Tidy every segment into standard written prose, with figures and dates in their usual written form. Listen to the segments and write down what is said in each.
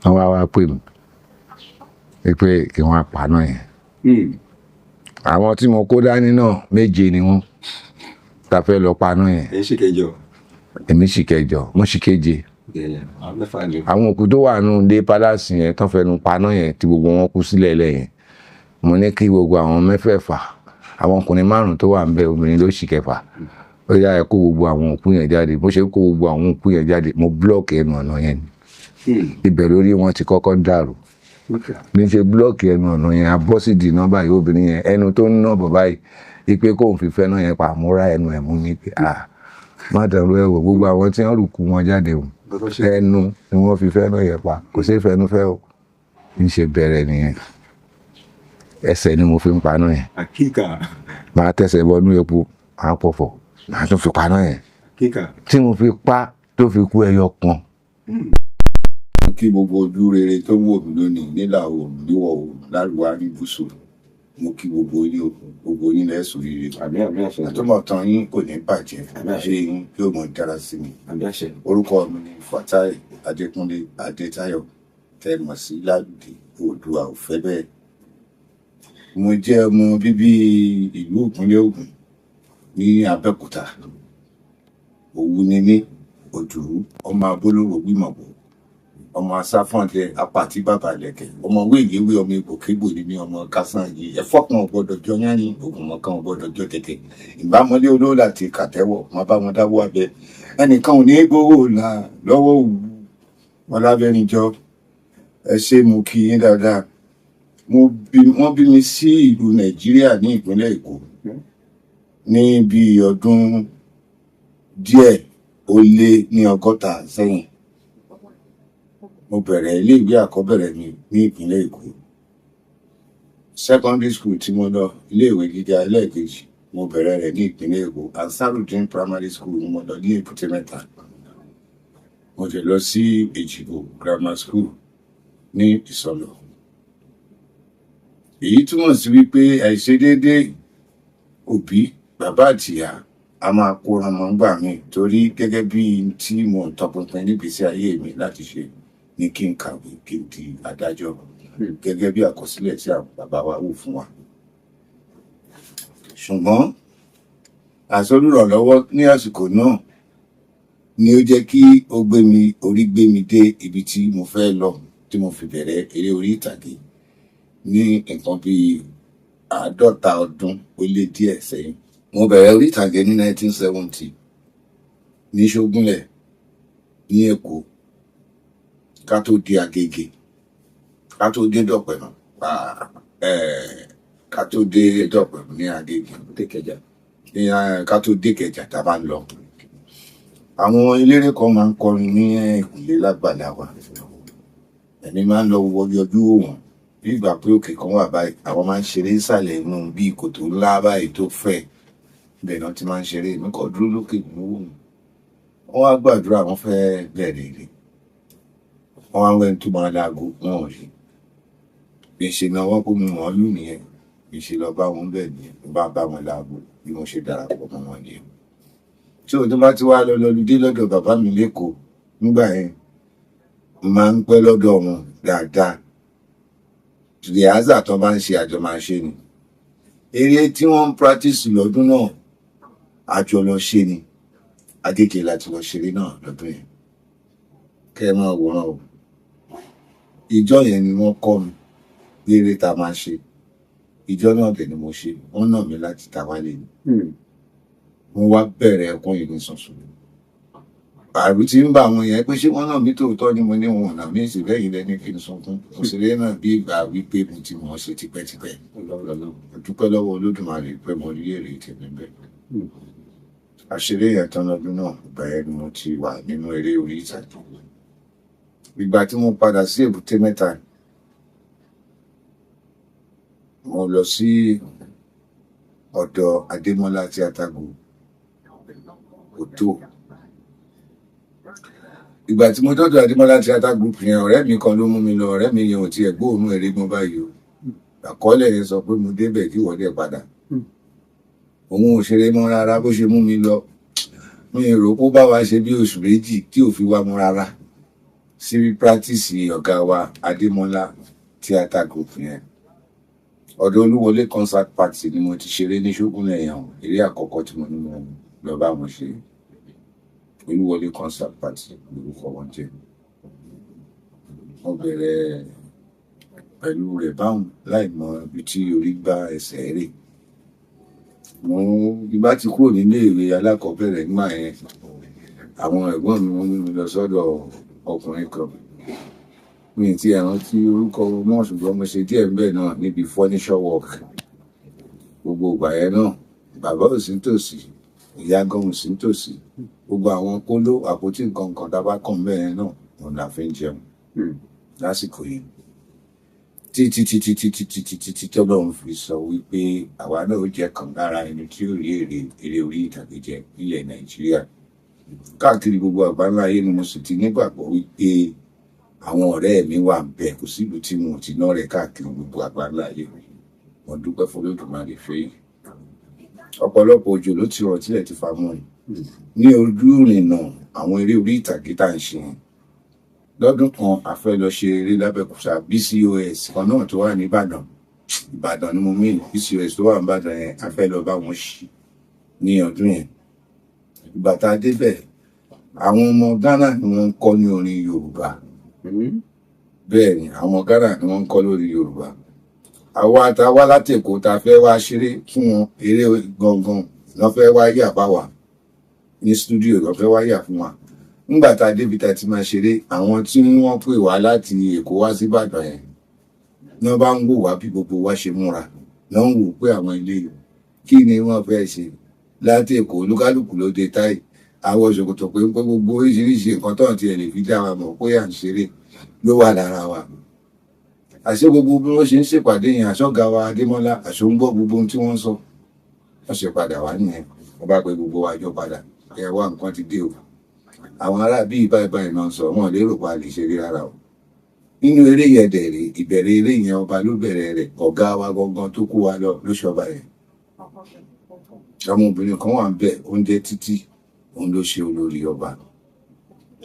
Wọ́n wá wá pè mí pé kí wọ́n paná yẹn. Àwọn tí mo kó dání náà, méje ni wọ́n ta fẹ́ lọ paná yẹn. Èyí sì kẹjọ. Èmi sì kẹjọ, mo sì keje. Àwọn mẹ́fà ni. Àwọn òkú tó wà nù dé palace yẹn tán fẹnu paná yẹn, tí gbogbo wọn kú sílẹ̀ lẹ́yìn, mo ní kí gbogbo àwọn mẹ́fẹ̀ẹ̀fà, àwọn ọkùnrin márùn tó wà ń bẹ, obìnrin ló sì kẹfà, ó yá, ẹ kó gbogbo àwọn òkú yẹn jáde. Bó ṣe kó gbogbo àwọn òkú yẹn jáde, mo block ẹnu ọ̀nà yẹn ni. Ibẹ̀ lórí wọn ti kọ́kọ́ ń dàrú. Bí n ṣe block ẹnu ọ̀nà yẹn, abọ́sídìí náà báyìí, obìnrin yẹn, ẹnu tó ń ná bọ̀ báyìí ipe kóun fi fẹ́ náà yẹn pa, àmúra ẹnu ẹ̀ mú mi pé, ah, má dàrú ẹ̀ wò. Gbogbo àwọn tí wọ́n rù kú wọn jáde o, ẹnu ni wọ́n fi fẹ́ náà yẹn pa, kò sí fẹnu fẹ́ o. Ń ṣe bẹ̀rẹ̀ nìyẹn, ẹsẹ̀ ni mo fi ń paná yẹn. Àkíkà. Màá tẹsẹ̀ bọnú epo, màá pọ̀fọ̀, màá tún fi paná yẹn. Àkíkà. Tí mo fi pa tó fi kú ẹyọ kan. Mo kí gbogbo ojú rere tó wò mí lónìí nílà oòrùn, níwọ̀ oòrùn, láríwá, ní gúúsù. Mo kí gbogbo yín o, gbogbo yín lẹ́sùn rere. Àmín, àmín, àṣẹ. Àtúbọ̀tán yín kò ní bàjẹ́. Àmín, àṣẹ. Ṣé yín yóò mọ dára sí mi. Àmín, àṣẹ. Orúkọ mi ni Fatai Adékúnlé Adétáyọ̀, tẹ́ mọ̀ sí Lálùdé Oòduà ò fẹ́ bẹ́ẹ̀. Mo jẹ́ ọmọ bíbí ìlú ìpínlẹ̀ Ògùn ní Abẹ́òkúta. Òwu ni mí, Òdùrú ọmọ abólóró gbìmọ̀pọ̀, ọmọ asáfọ̀ǹdẹ apàtí bàbá lẹ̀kẹ̀, ọmọ wéyéwé, ọmọ ipòkígbò ní mí, ọmọ kásán yìí. Ẹ̀fọ́ kan ò gbọ́dọ̀ jọ yánni, ògùnmọ̀ kan ò gbọ́dọ̀ jọ tẹ̀tẹ̀. Ìbámọ́lé olóòlà àti kàtẹ́wọ̀ wọn bá wọn dáwọ́ abẹ, ẹnìkan ò ní gbowó là lọ́wọ́ òwú wọn lábẹ́rinjọ. Ẹ ṣé, mo kí yín dáadáa. Mo bí wọ́n bí mi sí ìlú Nàìjíríà ní ìpínlẹ̀ Èkó ní bí ọdún díẹ̀ ó lé ní 60 sẹ́yìn. Mo bẹ̀rẹ̀ iléèwé àkọ́bẹ̀rẹ̀ mi ní ìpínlẹ̀ Èkó. Secondary school tí mo lọ, iléèwé gíga ẹlẹ́ẹ̀kejì, mo bẹ̀rẹ̀ rẹ̀ ní ìpínlẹ̀ Èkó. Ansarudeen Primary School ni mo lọ ní Èbúté Mẹ́ta. Mo dẹ̀ lọ sí Èjìgbò Grammar School ní Ìsọlọ̀. Èyí túmọ̀ sí wípé àìṣedéédé òbí, bàbá àtìyá, a máa kóran mọ́ gbà mí, torí gẹ́gẹ́ bí tí mo ń tọpinpin nígbésí ayé mi láti ṣe ní kí n kàwé, kí n di adájọ́, gẹ́gẹ́ bí àkọsílẹ̀ tí àwọn bàbá wa wò fún wa. Ṣùgbọ́n àsolúrànlọ́wọ́ ní àsìkò náà ni ó jẹ́ kí ó gbé mi orí gbé mi dé ibi tí mo fẹ́ lọ, tí mo fi bẹ̀rẹ̀ eré orí ìtàgé ní nǹkan bíi 50 ọdún ó lé díẹ̀ sẹ́yìn. Mo bẹ̀rẹ̀ orí ìtàgé ní 1970 ní Ṣógúnlẹ̀ ní Èkó, ká tó dé Agége, ká tó dé Dọ̀pẹ̀mù, ká tó dé Dọ̀pẹ̀mù ní Agége. Ìkẹjà. Ní ká tó dé Ìkẹjà tá a bá ń lọ. Àwọn eléré kan máa ń kọrin ní ẹ̀yìnkùlé lágbàlá wa. Ẹ̀mí máa ń lọ wọ yọjú wò wọ́n. Bí ìgbà pé òkè kan wà báyìí, àwọn máa ń ṣeré nísàlẹ̀ inú bí kòtò ńlá báyìí tó fẹ̀. Ibẹ̀ náà ti máa ń ṣeré. Èmi kàn dúró lókè mò ń wò wọ́n. Wọ́n wá gbàdúrà, wọ́n fẹ́ bẹ̀rẹ̀ eré. Wọ́n wá wá ẹni tó máa laago, wọn ò rí. Bí n ṣe nawọ́ pé mo mọ̀ ọ́n lù nìyẹn. Bí n ṣe lọ bá wọn bẹ́ẹ̀ nìyẹn. Mo bá bá wọn laago, bí mo ṣe darapọ̀ mọ́ wọn nìyẹn. Tí òun tó bá ti wá lọ lọludé lọ́dọ̀ bàbá mi l'Ékòó nígbà yẹn, mo máa ń pẹ́ lọ́dọ̀ wọn dáadáa. Rehearsal tó bá ń ṣe, àjọ máa ṣe ni. Eré tí wọ́n ń practice lọ́dún náà, àjọ lọ ṣe ni. Agége láti lọ ṣeré náà lọ́dún yẹn. Kẹ́ ẹ máa wòran o. Ìjọ́ yẹn ni wọ́n kọ́ mi ní eré tá a máa ṣe. Ìjọ́ náà dẹ̀ ni mo ṣe. Wọ́n nà mí láti ta wálé ni. Mo wá bẹ̀rẹ̀ ẹkún yìí ní sùnsùn. Àrù tí ń bá àwọn yẹn pé ṣé wọ́n nà mí tòótọ́ ni. Mo ní wọn ò nà mí, sì lẹ́yìn lẹ́ni kí n sunkún. Òṣèré náà bí ìgbà wípé mo ti mọ̀ ọ́ ṣe tipẹ́tipẹ́. Mo dúpẹ́ lọ́wọ́ Olódùmarè pé mo rí èrè tèmi bẹ́ẹ̀. Àṣeré yẹn tán lọ́dún náà, ìgbà yẹn ni mo ti wà nínú eré orí ìtàgé. Ìgbà tí mo padà sí Èbúté Mẹ́ta, mo lọ sí ọ̀dọ̀ Adémọ́lá Theatre Group, Òtó. Ìgbà tí mo dọ́dọ̀ Adémọ́lá Theatre Group yẹn, ọ̀rẹ́ mi kan ló mú mi lọ. Ọ̀rẹ́ mi yẹn ò tiẹ̀ gbóòórùn eré mọ́ báyìí o. Àkọọ́lẹ̀ yẹn sọ pé mo débẹ̀ kí ìwọ dẹ̀ padà. Òun ò ṣeré mọ́ rárá. Bó ṣe mú mi lọ, mi rò kó bá wa ṣe bí oṣù 2 tí ò fi wá mọ́ rárá. Sí practice ọ̀gá wa Adémọ́lá theatre group yẹn, ọ̀dọ̀ Olúwọlé concert party ni mo ti ṣeré ní Ṣógúnlẹ̀ yẹn o. Eré àkọ́kọ́ tí mo ní mo lọ bá wọn ṣe, Olúwọlé concert party lórúkọ wọn jẹ́. Mo bẹ̀rẹ̀ pẹ̀lú rẹ̀ báwọn láì mọ ibi tí orí gbá ẹsẹ̀ rè. Mo ibà ti kúrò nílé ìwé alákọ̀ọ́bẹ̀rẹ̀ nígbà yẹn, àwọn ẹ̀gbọ́n mi wọ́n mú mi lọ sọ́dọ̀ ọkùnrin kan. Mi ì tiẹ̀ rántí orúkọ mọ́, ṣùgbọ́n mo ṣe díẹ̀ ńbẹ̀ náà níbi furniture work. Gbogbo ìgbà yẹn náà, bàbá ò sí nítòsí, ìyá gan ò sí nítòsí. Gbogbo àwọn kóló àpótí nǹkan kan tá a bá kàn bẹ́ẹ̀ náà, òun là fi ń jẹun lásìkò yìí, títí títí títí títí títí tọ́lọ́run fi sọ wípé àwa náà ó jẹ́ kan lára ẹni tí ó rí èrè eré orí ìtàgé jẹ nílẹ̀ Nàìjíríà, káàkiri gbogbo àgbáńlá ayé ni mo sì ti nígbàgbọ́ wípé àwọn ọ̀rẹ́ mi wà ń bẹ̀. Kò sílùú tí mo ti ná rẹ̀ káàkiri gbogbo àgbáńlá ayé. Mo dúpẹ́ fún Olódùmarè fẹ́. Ọ̀pọ̀lọpọ̀ òjò ló ti rọ̀ tílẹ̀ ti fa mọ́ ni ní ojú ìrìnnà àwọn eré orí ìtàgé tá à ń ṣe yẹn. Lọ́dún kan, a fẹ́ lọ ṣe eré lábẹ́òkúta, BCOS kan náà tó wà ní Ìbàdàn. Ìbàdàn ni mo mean, BCOS tó wà ní Ìbàdàn yẹn, a fẹ́ lọ bá wọn ṣí ní ọdún yẹn. Ìgbà tá a débẹ̀, àwọn ọmọ Ghana ni wọ́n ń kọ́ ní orin Yorùbá. Bẹ́ẹ̀ ni, àwọn ọmọ Ghana ni wọ́n ń kọ́ lórí Yorùbá. Àwa tá a wá láti Èkó tá a fẹ́ wá ṣeré fún wọn, eré gangan lọ́ fẹ́ wá yà bá wa ní studio, lọ́ fẹ́ wá yà fún wa. Nígbà tá a débi tá a ti máa ṣeré, àwọn tí wọ́n pè wá láti Èkó wá sí Ìbàdàn yẹn ní wọ́n bá ń wò wá bí gbogbo wa ṣe múra, lọ́ ń wò pé àwọn ilé yìí, kí ni wọ́n fẹ́ ṣe láti Èkó? Olúkálùkù ló dé táì àwọn ṣòkòtò pé gbogbo oríṣiríṣi nǹkan tó ń tiẹ̀ lè fi dá wa mọ̀ pé à ń ṣeré ló wà lára wa. Àṣé gbogbo bí wọ́n ṣe ń ṣèpàdé yẹn, àṣọ́gà wa Adémọ́lá àṣọ ń gbọ́ gbogbo ohun tí wọ́n ń sọ. Wọ́n ṣe padà wá nìyẹn, wọ́n bá pe gbogbo wa jọ padà. Ẹ wá, nǹkan ti dé o. Àwọn ará bíi báyìí báyìí náà sọ wọn lérò pa lè ṣeré rárá o. Nínú eré yẹn dẹ̀rẹ̀, ìbẹ̀rẹ̀ eré yẹn, ọba ló bẹ̀rẹ̀ rẹ̀. Ọ̀gá wa gangan tó kó wa lọ ló ṣọba yẹn. Ọmọbìnrin kan wà ń bẹ̀, oúnjẹ títí òun ló ṣe olórí ọba.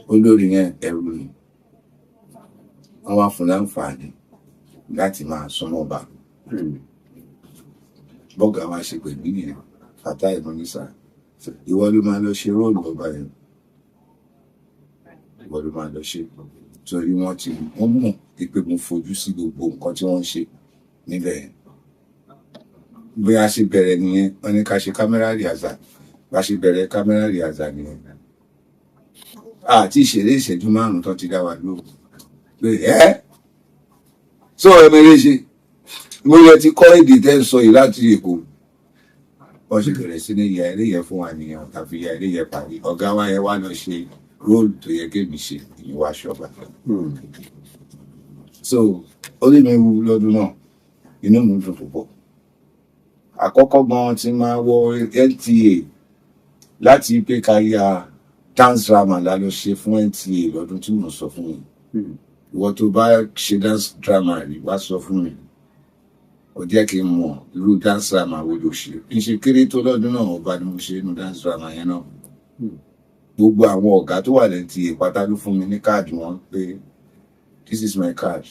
Olórí yẹn, ẹrú ni. Wọ́n wá fún láǹfààní láti máa súnmọ́ ọba. Bọ́gà wa ṣe pẹ̀lú nìyẹn. Fatai Mọ́nísà, ìwọ ló máa lọ ṣe role ọba yẹn, ìwọ ló máa lọ ṣe, torí wọ́n ti wọ́n mọ̀ pé mo fojú sí gbogbo nǹkan tí wọ́n ń ṣe níbẹ̀ yẹn. Bí a ṣe bẹ̀rẹ̀ nìyẹn. Wọ́n ní ká ṣe camera rehearsal. Bá ṣe bẹ̀rẹ̀ camera rehearsal nìyẹn. Àti ìṣeré ìṣẹ́jú 5 tó ti dá wa dúró pé ẹ́ sọ ẹ̀mẹ́rẹ́ ṣe mo yẹ ti kọ́ èdè tẹ́ ń sọ yìí láti Èkó. Wọ́n ṣe bẹ̀rẹ̀ sí ní ya eré yẹn fún wa nìyẹn tàbí ya eré yẹn parí. Ọ̀gá wa yẹn wá lọ ṣe role tó yẹ kémi ṣe, ìyẹn wá ṣọba. So orí mi wú lọ́dún náà, inú mi dùn púpọ̀. Àkọ́kọ́ gan ti máa wọ NTA láti pé ká ya dance drama la lọ ṣe fún NTA lọ́dún tí mo sọ fún mi. Ìwọ tó bá ṣe dance drama rí, wá sọ fún mi, ó jẹ́ kí n mọ̀ irú dance drama wo ló ṣe. Kí n ṣe kéré tó lọ́dún náà, ọba ni mo ṣe nínú dance drama yẹn náà. Gbogbo àwọn ọ̀gá tó wà lẹ́yìn tí pátá ló fún mi ní káàdì wọn pé, "This is my card,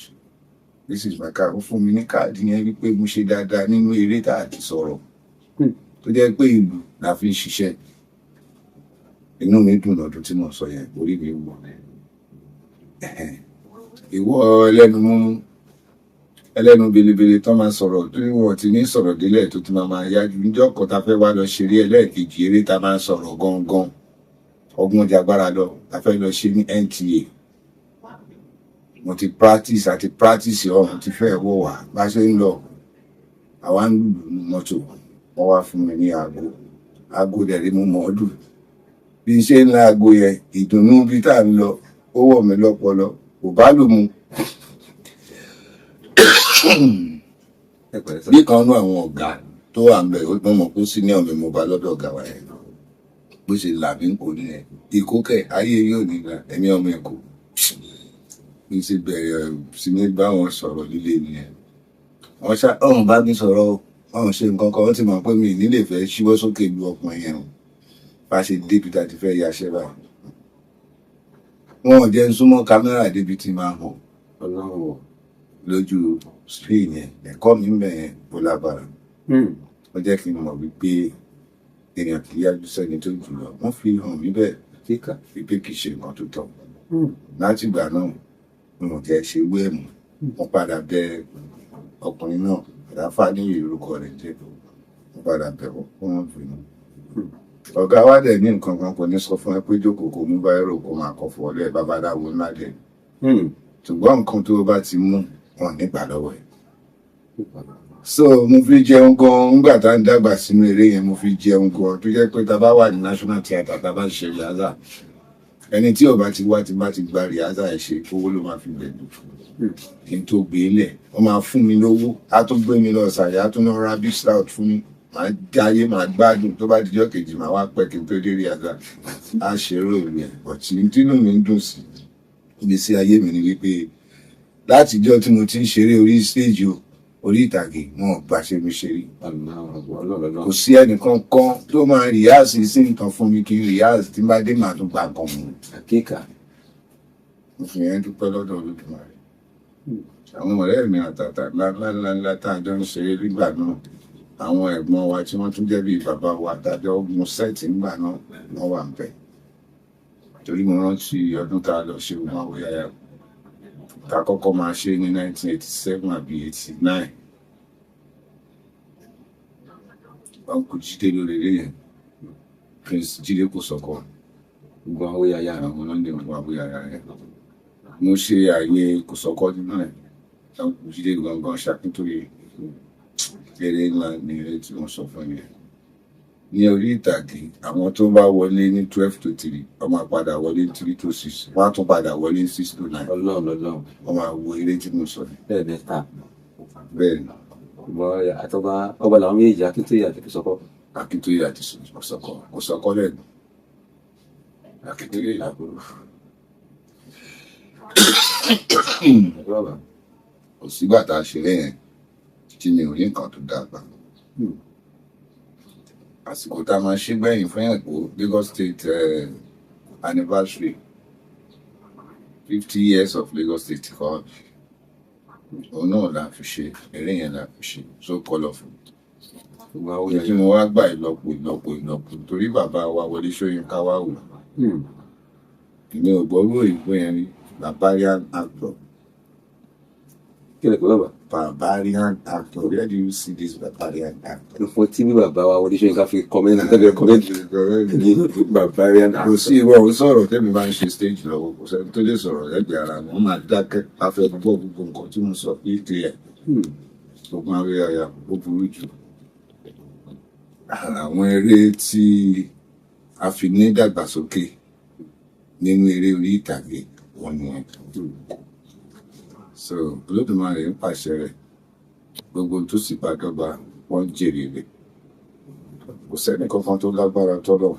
this is my card." Ó fún mi ní káàdì yẹn wípé mo ṣe dáadáa nínú eré tá a ti sọ̀rọ̀, tó jẹ́ pé ìlú la fi ń ṣiṣẹ́. Inú mi dùn lọ́dún tí mo sọ yẹn, orí mi wù. Ìwọ ẹlẹ́nu múmú, ẹlẹ́nu belebele tó máa sọ̀rọ̀ tó ní wọ́n ti ní sọ̀rọ̀ délẹ̀ tó ti máa máa yájú. Níjọ́ kan tá fẹ́ wá lọ ṣeré ẹlẹ́ẹ̀kejì, eré tá máa sọ̀rọ̀ gangan, ọgbọ́n jagbára lọ, tá fẹ́ lọ ṣe ní NTA. Mo ti practice àti practice, ọ̀hún ti fẹ́ wọ̀ wá. Bá ṣe ń lọ, àwa ń lùlù ní mọ́tò, wọ́n wá fún mi ní aago. Aago dẹ̀ rí, mo mọ̀ ọ́ dùn. Bí n ṣe ń la aago yẹn, ìdùnnú bí tá à ń lọ, ó wọ̀ mí lọ́pọlọ, kò bá lù mu. Ẹ pẹ̀lẹ́ sà. Bí kan nú àwọn ọ̀gá tó wà ń bẹ̀, mo mọ̀ pé senior mi, mo bá lọ́dọ̀ ọ̀gá wa yẹn, bó ṣe là mí kò nìyẹn. Ìkókẹ̀ ayé yóò nígbà ẹ̀mí ọmọ Èkó bí n ṣe bẹ̀rẹ̀ sí ní bá wọn sọ̀rọ̀ líle nìyẹn. Wọ́n ṣá ọ̀hún bá mi sọ̀rọ̀ o, ọ̀hún ṣe nǹkan kan. Wọ́n ti mọ̀ pé mi ì ní lè fẹ́ ṣíwọ́ sókè lu ọkùnrin yẹn o. Bá ṣe débi tá a ti fẹ́ yaṣẹ́ báyìí. Wọn ò jẹ́ ń súnmọ́ kámẹ́rà débi tí máa hàn Ọlọ́run o. lójú screen yẹn. Ẹ̀kọ́ mi ń bẹ̀ yẹn ó lágbára. Ó jẹ́ kí n mọ̀ wípé èèyàn kì í yájú sẹ́ni tó jù lọ. Wọ́n fi hàn mí bẹ́ẹ̀ Kíkà. wípé kì í ṣe nǹkan tó tọ́. Látìgbà náà n ò jẹ́ ṣe wé ẹ̀mú. Mo padà bẹ ọkùnrin náà, Ráfà ní orúkọ rẹ̀ jẹ́. Mo padà bẹ̀ wọ́n kó wọ́n bínú. Ọ̀gá wa dẹ̀ ní nǹkan kan, kò ní sọ fún ẹ pé jókòó kó mú báírò kó máa kọ fún ọlẹ́ babaláwo ńlá dẹ̀. Ṣùgbọ́n nǹkan tó o bá ti mú wọn nígbà lọ́wọ́ ẹ̀. So mo fi jẹun gan nígbà tá ń dàgbà sínú eré yẹn. Mo fi jẹun gan tó jẹ́ pé tá a bá wà ní National Theatre, tá a bá ṣe rìhásà, ẹni tí ò bá ti wá, tí bá ti gba rìhásà ẹ̀ ṣe, owó ló máa fi bẹ̀rẹ̀ kí n tó gbé e lẹ̀. Wọ́n máa fún mi lówó, á tún gbé mi lọ sàyà, á tún lọ ra big stout fún mi, màá jáyé, màá gbádùn. Tó bá dijọ́ kejì, màá wá pẹ́ kí n tó dé rìhásà, á ṣe róòlù yẹn. Ọ̀tí tínú mi ń dùn sí ìgbésí ayé mi ni wípé látijọ́ tí mo ti ń ṣeré orí stage o, orí ìtàgé, wọn ò gbàṣẹ mi ṣeré. Kò sí ẹnìkan kan tó máa rehearse sí nǹkan fún mi kí n rehearse, tí n bá dé, màá tún gbà nǹkan mu. Kíkà. Mo fi yẹn dúpẹ́ lọ́dọ̀ Olódùmarè. Àwọn ọ̀rẹ́ mi àtàtà ńláńlá ńláńlá tá a jọ ń ṣeré nígbà náà, àwọn ẹ̀gbọ́n wa tí wọ́n tún jẹ́ bíi bàbá wa tá a jọ mú set nígbà náà, wọ́n wà ń bẹ̀. Torí mo rántí ọdún tá a lọ ṣe òun àwòyáyá, tá a kọ́kọ́ máa ṣe ní 1987 àbí 89. Uncle Jídé lórí eré yẹn, Prince Jídé Kòsọ́kọ́. Gbogbo àwọn yàyà. Àwọn olóńgbò òun àwòyáyá yẹn, mo ṣe àyè Kòsọ́kọ́ nínú ẹ̀. Uncle Jídé gangan ṣàkíntóye eré ńlá ní eré tí wọ́n sọ fún yẹn ní orí ìtàgé. Àwọn tó bá wọlé ní 2:40, wọ́n máa padà wọlé ní 5:55, wọ́n á tún padà wọlé ní 8:55. Ọlọ́run, Ọlọ́run. Wọ́n máa wo eré tí mo sọ yẹn. Lẹ́ẹ̀mẹ́ta. Bẹ́ẹ̀ ni. Ṣùgbọ́n àtọ́ba ọba làwọn méjèèjì, Akíntóyè àti Kòsọ́kọ́. Akíntóyè àti Kòsọ́kọ́. Kòsọ́kọ́ lẹ́nu, Akíntóyè làbúrò. Bàbá. Kò sígbà tá a ṣeré yẹn tí mi ò rí nǹkan tó dáa gbà. Àsìkò tá a máa ṣe gbẹ̀yìn fún Èkó, Lagos State anniversary, 50 years of Lagos State kọ́, òun náà la fi ṣe eré yẹn, la fi ṣe so colourful. Gbogbo àwọn Èyí tí yàyà. mo wá gbà ìlọ́po ìlọ́po ìlọ́po torí bàbá wa Wọlé Ṣóyínká wá wò. Èmi ò gbọ́ òyìnbó yẹn rí, barbarian actor. Kí lè pè bàbá? Barbarian actor. Where do you see this barbarian actor? Fún tí bí bàbá wa Wọlé Ṣóyínká fi comment, tẹ́lẹ̀ comment ní barbarian. Kò sí ìwọ ò sọ̀rọ̀ tẹ́mi bá ń ṣe stage lọ́wọ́, kò sẹ́ni tó lè sọ̀rọ̀ lẹ́gbẹ̀ẹ́ ara wọn, máa dákẹ́, a fẹ́ gbọ́ gbogbo nǹkan tí mo sọ pé clear. Ogun awéyàyà ó burú jù. Àwọn eré tí a fi ní dàgbàsókè nínú eré orí ìtàgé wọn nìyẹn. So Olódùmarè ń pàṣẹ rẹ̀, gbogbo tó sì bá dọ́gba, wọ́n jèrè rẹ̀. Kò sẹ́ni kankan tó lágbára tọ́lọ̀.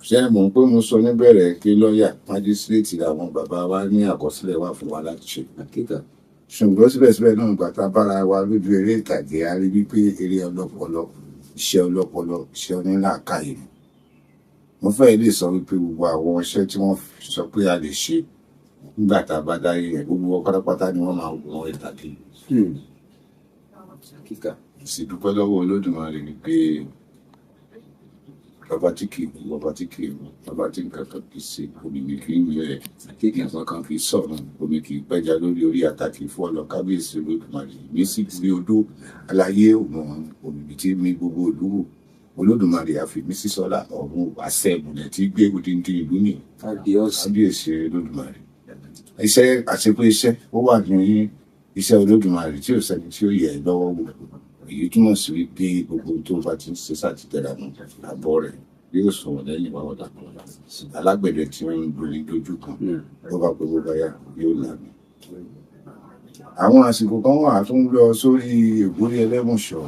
Ṣé ẹ mọ̀ pé mo sọ níbẹ̀rẹ̀ pé lọ́ọ̀yà, májísírèètì làwọn bàbá wa ní àkọsílẹ̀ wà fún wa láti ṣe? Àkíkà. Ṣùgbọ́n síbẹ̀síbẹ̀ náà, ìgbà tá a bára wa lójú eré ìtàgé, a rí wípé eré ọlọ́pọlọ, iṣẹ́ ọlọ́pọlọ, iṣẹ́ onílàákàyè ni. Mo fẹ́ lè sọ wípé gbogbo àwọn iṣẹ́ tí wọ́n sọ pé a lè ṣe nígbà tá a bá dáyé yẹn, gbogbo wọn pátápátá ni wọ́n máa wọ ìtàgé. Àkíkà. Sì dúpẹ́ lọ́wọ́ Olódùmarè wípé ọba tí kì í kú, ọba tí kì í rún, ọba tí nǹkan kan kì í ṣe, omi mi kì í wẹ̀, nǹkan kan kì í sọ̀rọ̀, omi kì í pẹ́ja lórí orí ata, kì í fọ́ lọ. Kábíyèsí Olódùmarè mi sì gbé odó aláyé òun òmìnir tí mi gbogbo ìlú wò. Olódùmarè àfìmí sísọlá ọ̀run àṣẹ ìmùlẹ̀ tí gbé odindi ìlú nì. Kábíyèsí. Kábíyèsí Olódùmarè. Iṣẹ́ àṣepé iṣẹ́ ó wà ní iṣẹ́ Olódùmarè tí ò sẹ́ni tí ó yẹ ẹ́ lọ́wọ́ wò. Èyí túmọ̀ sí wípé gbogbo ohun tó bá ti ń ṣe sátìtẹ̀ra mọ́ àbọ̀ rẹ̀ yóò sọ̀rọ̀ lẹ́yìn wá ọ̀dà. Alágbẹ̀dẹ tí wọ́n ń gbóni lójú kan, bó bá pẹ́ bó bá yá, yóò lànà. Àwọn àsìkò kan wà tó ń lọ sórí Ògbórí Ẹlẹ́mọ̀ṣọ́.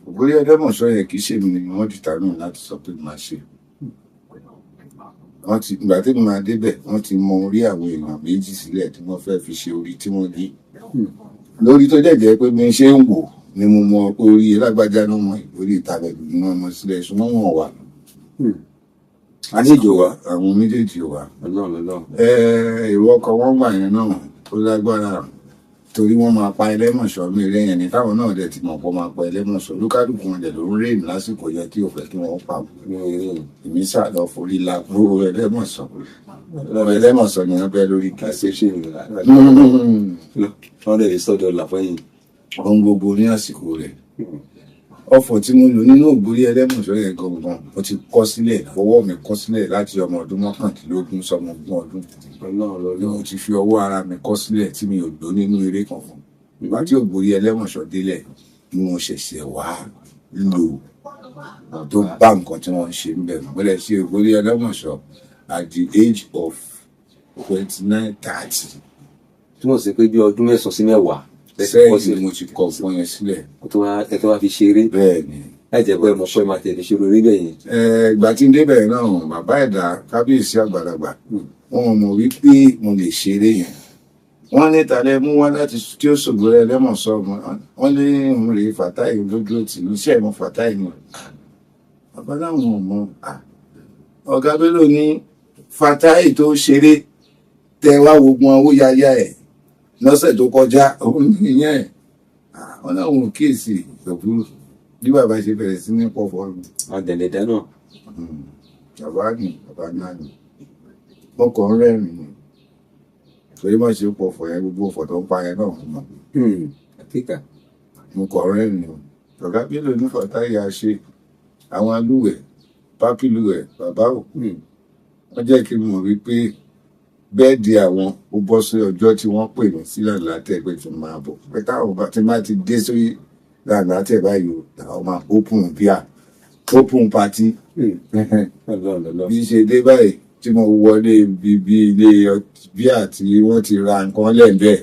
Ògbórí Ẹlẹ́mọ̀ṣọ́ yẹn, kì í ṣèmi ni wọ́n dìtàmì láti sọ pé màá ṣe. Wọ́n ti ìgbà tí mo máa débẹ̀, wọ́n ti mọ orí àwọn èèyàn méjì sílẹ̀ tí wọ́n fẹ́ fi ṣe orí tí wọ́n ní lórí, tó dẹ̀ jẹ́ pé bí n ṣe ń wò ni mo mọ pé orí lágbájá ló mọ orí ìtàlẹ̀ ni wọ́n mọ sílẹ̀, ṣùgbọ́n wọn wà. A ní ìjò wa. Àwọn méjèèjì wà. Ọlọ́run Ọlọ́run. Èrò ọkọ̀ wọn gbà yẹn náà ó lágbára, torí wọ́n máa pa Ẹlẹ́mọ̀ṣọ́ ní ilé yẹn ni, táwọn náà dẹ̀ ti mọ̀ pé wọ́n máa pa Ẹlẹ́mọ̀ṣọ́. Olúkálùkù wọn dẹ̀ ló ń rèé lásìkò yẹn tí ò fẹ́ kí wọ́n pa. Èmi sá lọ forí la kúrò Ẹlẹ́mọ̀ṣọ́. Ẹlẹ́mọ̀ṣọ́ ni wọ́n bẹ́ lórí kìí. Ṣe wọ́n lè sọ́dọ̀ là fẹ́yìn. Ohun gbogbo ní àsìkò rẹ̀. Ọfọ̀ tí mo lò nínú ògbórí Ẹlẹ́mọ̀ṣọ́ yẹn gangan, mo ti kọ́ sílẹ̀, fọwọ́ mi kọ́ sílẹ̀ láti ọmọ ọdún 19 sọmọ 20 ọdún. Ọlọ́run Ni mo ti fi ọwọ́ ara mi kọ́ sílẹ̀ tí mi ò lò nínú eré kankan. Ìgbà tí ògbórí Ẹlẹ́mọ̀ṣọ́ délẹ̀ ni mo ṣẹ̀ṣẹ̀ wá lò tó bá nǹkan tí wọ́n ń ṣe ń bẹ̀. Mo lè ṣe ògbórí Ẹlẹ́mọ̀ṣọ́ at the age of 29, 30. Túmọ̀ sí pé bí ọdún 9 sí 10 Sẹ́yìn ni mo ti kọ fún yẹn sílẹ̀. Kó tó wá ẹ tó wá fi ṣeré. Bẹ́ẹ̀ ni. Láì jẹ́ pé mo pẹ́ máa tẹ̀lé ṣeré orí bẹ́ẹ̀ yẹn. Ìgbà tí n débẹ̀ náà, bàbá ẹ̀dá kábíyèsí àgbàlagbà, wọn mọ̀ wípé mo lè ṣeré yẹn. Wọ́n ní talẹ̀ mú wá láti tí ó ṣògo Ẹlẹ́mọ̀ṣọ́, wọ́n ní òun rèé Fatai lójú tì í, iṣẹ́ ìmọ̀ Fatai ni. Bàbá láwọn ò mọ̀. Ọ̀gá Bello ní Fatai tó ṣeré tẹ wá wogun owó yáyá ẹ̀ lọ́sẹ̀ tó kọjá, òun nìyẹn. Wọ́n láwọn ò kíyèsí ìgbòkúrò bí bàbá ṣe bẹ̀rẹ̀ sí ní pọ̀fọ́ mi. Àdẹ̀lẹ̀dá náà. Bàbá ni bàbá náà ni wọ́n kàn ń rẹ́rìn-ín ni, torí má ṣe pọ̀fọ̀ yẹn, gbogbo ọ̀fọ̀ tó ń pa yẹn náà mo mọ̀. Àkíkà. Mo kàn ń rẹ́rìn-ín ni. Ọ̀gá Bello ní Fatai a ṣe àwọn alúwẹ̀ pápílúwẹ̀ bàbá ò. Wọ́n jẹ́ kí n mọ̀ wípé bẹ́ẹ̀dì àwọn ó bọ́ sí ọjọ́ tí wọ́n pè mí sí Làǹlátẹ̀ pé kí n máa bọ̀. Pé táwọn bá ti máa ti dé sí Làǹlátẹ̀ báyìí o, làwọn máa open bíà, open party. Bí ṣe dé báyìí tí mo wọlé ibi ilé bíà tí wọ́n ti ra nǹkan lẹ́ẹ̀bẹ̀,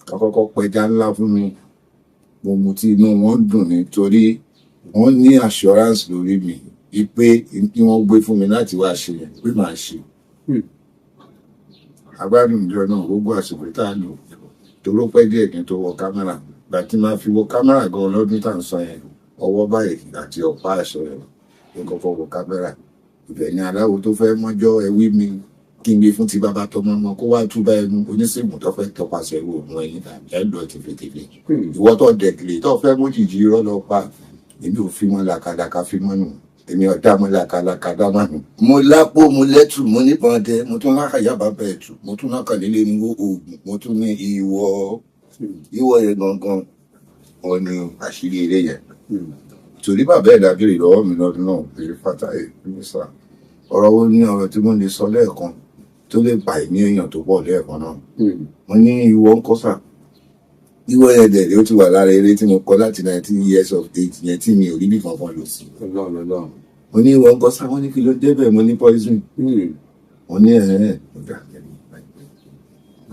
wọ́n kọ́kọ́ pẹja ńlá fún mi. Mo mutí, inú wọn dùn nítorí wọ́n ní assurance lórí mi wípé kí wọ́n gbé fún mi láti wá ṣe yẹn pé màá ṣe. Agbádùn ìjọ náà gbogbo àsìkò tá a lò toró pẹ́ díẹ̀ kí n tó wọ kámẹ́rà. Ìgbà tí màá fi wọ kámẹ́rà gan lọ́dún tá à ń sọ yẹn, ọwọ́ báyìí àti ọ̀pá aṣọ rẹ̀ ló kọ́kọ́ wọ kámẹ́rà. Ibẹ̀ ni aláwo tó fẹ́ mọ́jọ́ ẹwí mi kí n gbé fún ti bàbá tọmọ ọmọ kó wá túbà ẹnu oníṣègùn tó fẹ́ tọpasẹ̀ wo òun ẹ̀yìn ẹ̀ lọ tìfetìfe. Ìwọ tó dẹ̀kìlì tó fẹ́ mójìjì irọ́ lọ pa, èmi ò fi wọn làkàlàkà fi mọ́ nù, èmi ọ̀dà mọ́ làkàlàkà dá má nù. Mo lápò, mo lẹ́tù, mo níbọn dẹ, mo tún lákàyà bàbá ẹ̀tù, mo tún lákàlélé ní oògùn, mo tún ní ìwọ ìwọ yẹn gangan wọn ni àṣírí eré yẹn. Torí bàbá ẹ̀dá béèrè lọ́wọ́ mi lọ́dún náà pé Fatai mísà, ọ̀rọ̀ wo ni ọ̀rọ̀ tí mo lè sọ lẹ́ẹ̀kan tó lè pa ẹ̀mí èèyàn tó pọ̀ lẹ́ẹ̀kan náà? Mo ní ìwọ ń kọ́ sà. Ìwọ yẹn dẹ̀ ló ti wà lára eré tí mo kọ láti 19 years of age yẹn tí mi ò rí bí kankan lò sí. Mo ní ìwọ ń kọ́ sà, wọ́n ní kí ló débẹ̀, mo ní poison. Mo ní ẹ̀hẹ́n.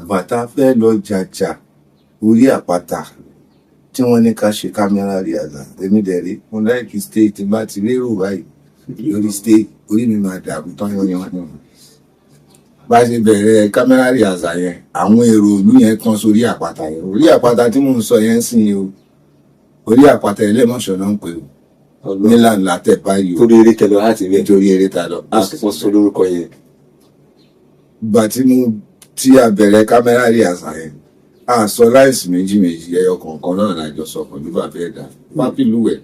Bàtà fẹ́ lọ jàjà orí àpáta tí wọ́n ní ká ṣe kámẹ́rà rí àgbà, èmi dẹ̀ rí mo láìkí stage tí bá ti lérò báyìí lórí stage, orí mi máa dàrú tán yányán. Bá ṣe bẹ̀rẹ̀ kámẹ́rà rí àṣà yẹn, àwọn èrò ìlú yẹn kan sórí àpáta yẹn. Orí àpáta tí mò ń sọ yẹn ń sìn yìí o, orí àpáta Ẹlẹ́mọ̀ṣọ́ náà ń pè o, nílànà tẹ̀ báyìí o. Torí eré tẹ̀lé láti bẹ̀. Nítorí eré ta lọ. Wọ́n sọ lórúkọ yẹn. Ìgbà tí mo tí a bẹ̀rẹ̀ kámẹ́rà rí àṣà yẹn, a sọ láìsí méjì méjì, ẹyọ kọ̀ọ̀kan náà lájọ sọ pẹ̀lú bàbá ẹ̀dá pápílùwẹ̀.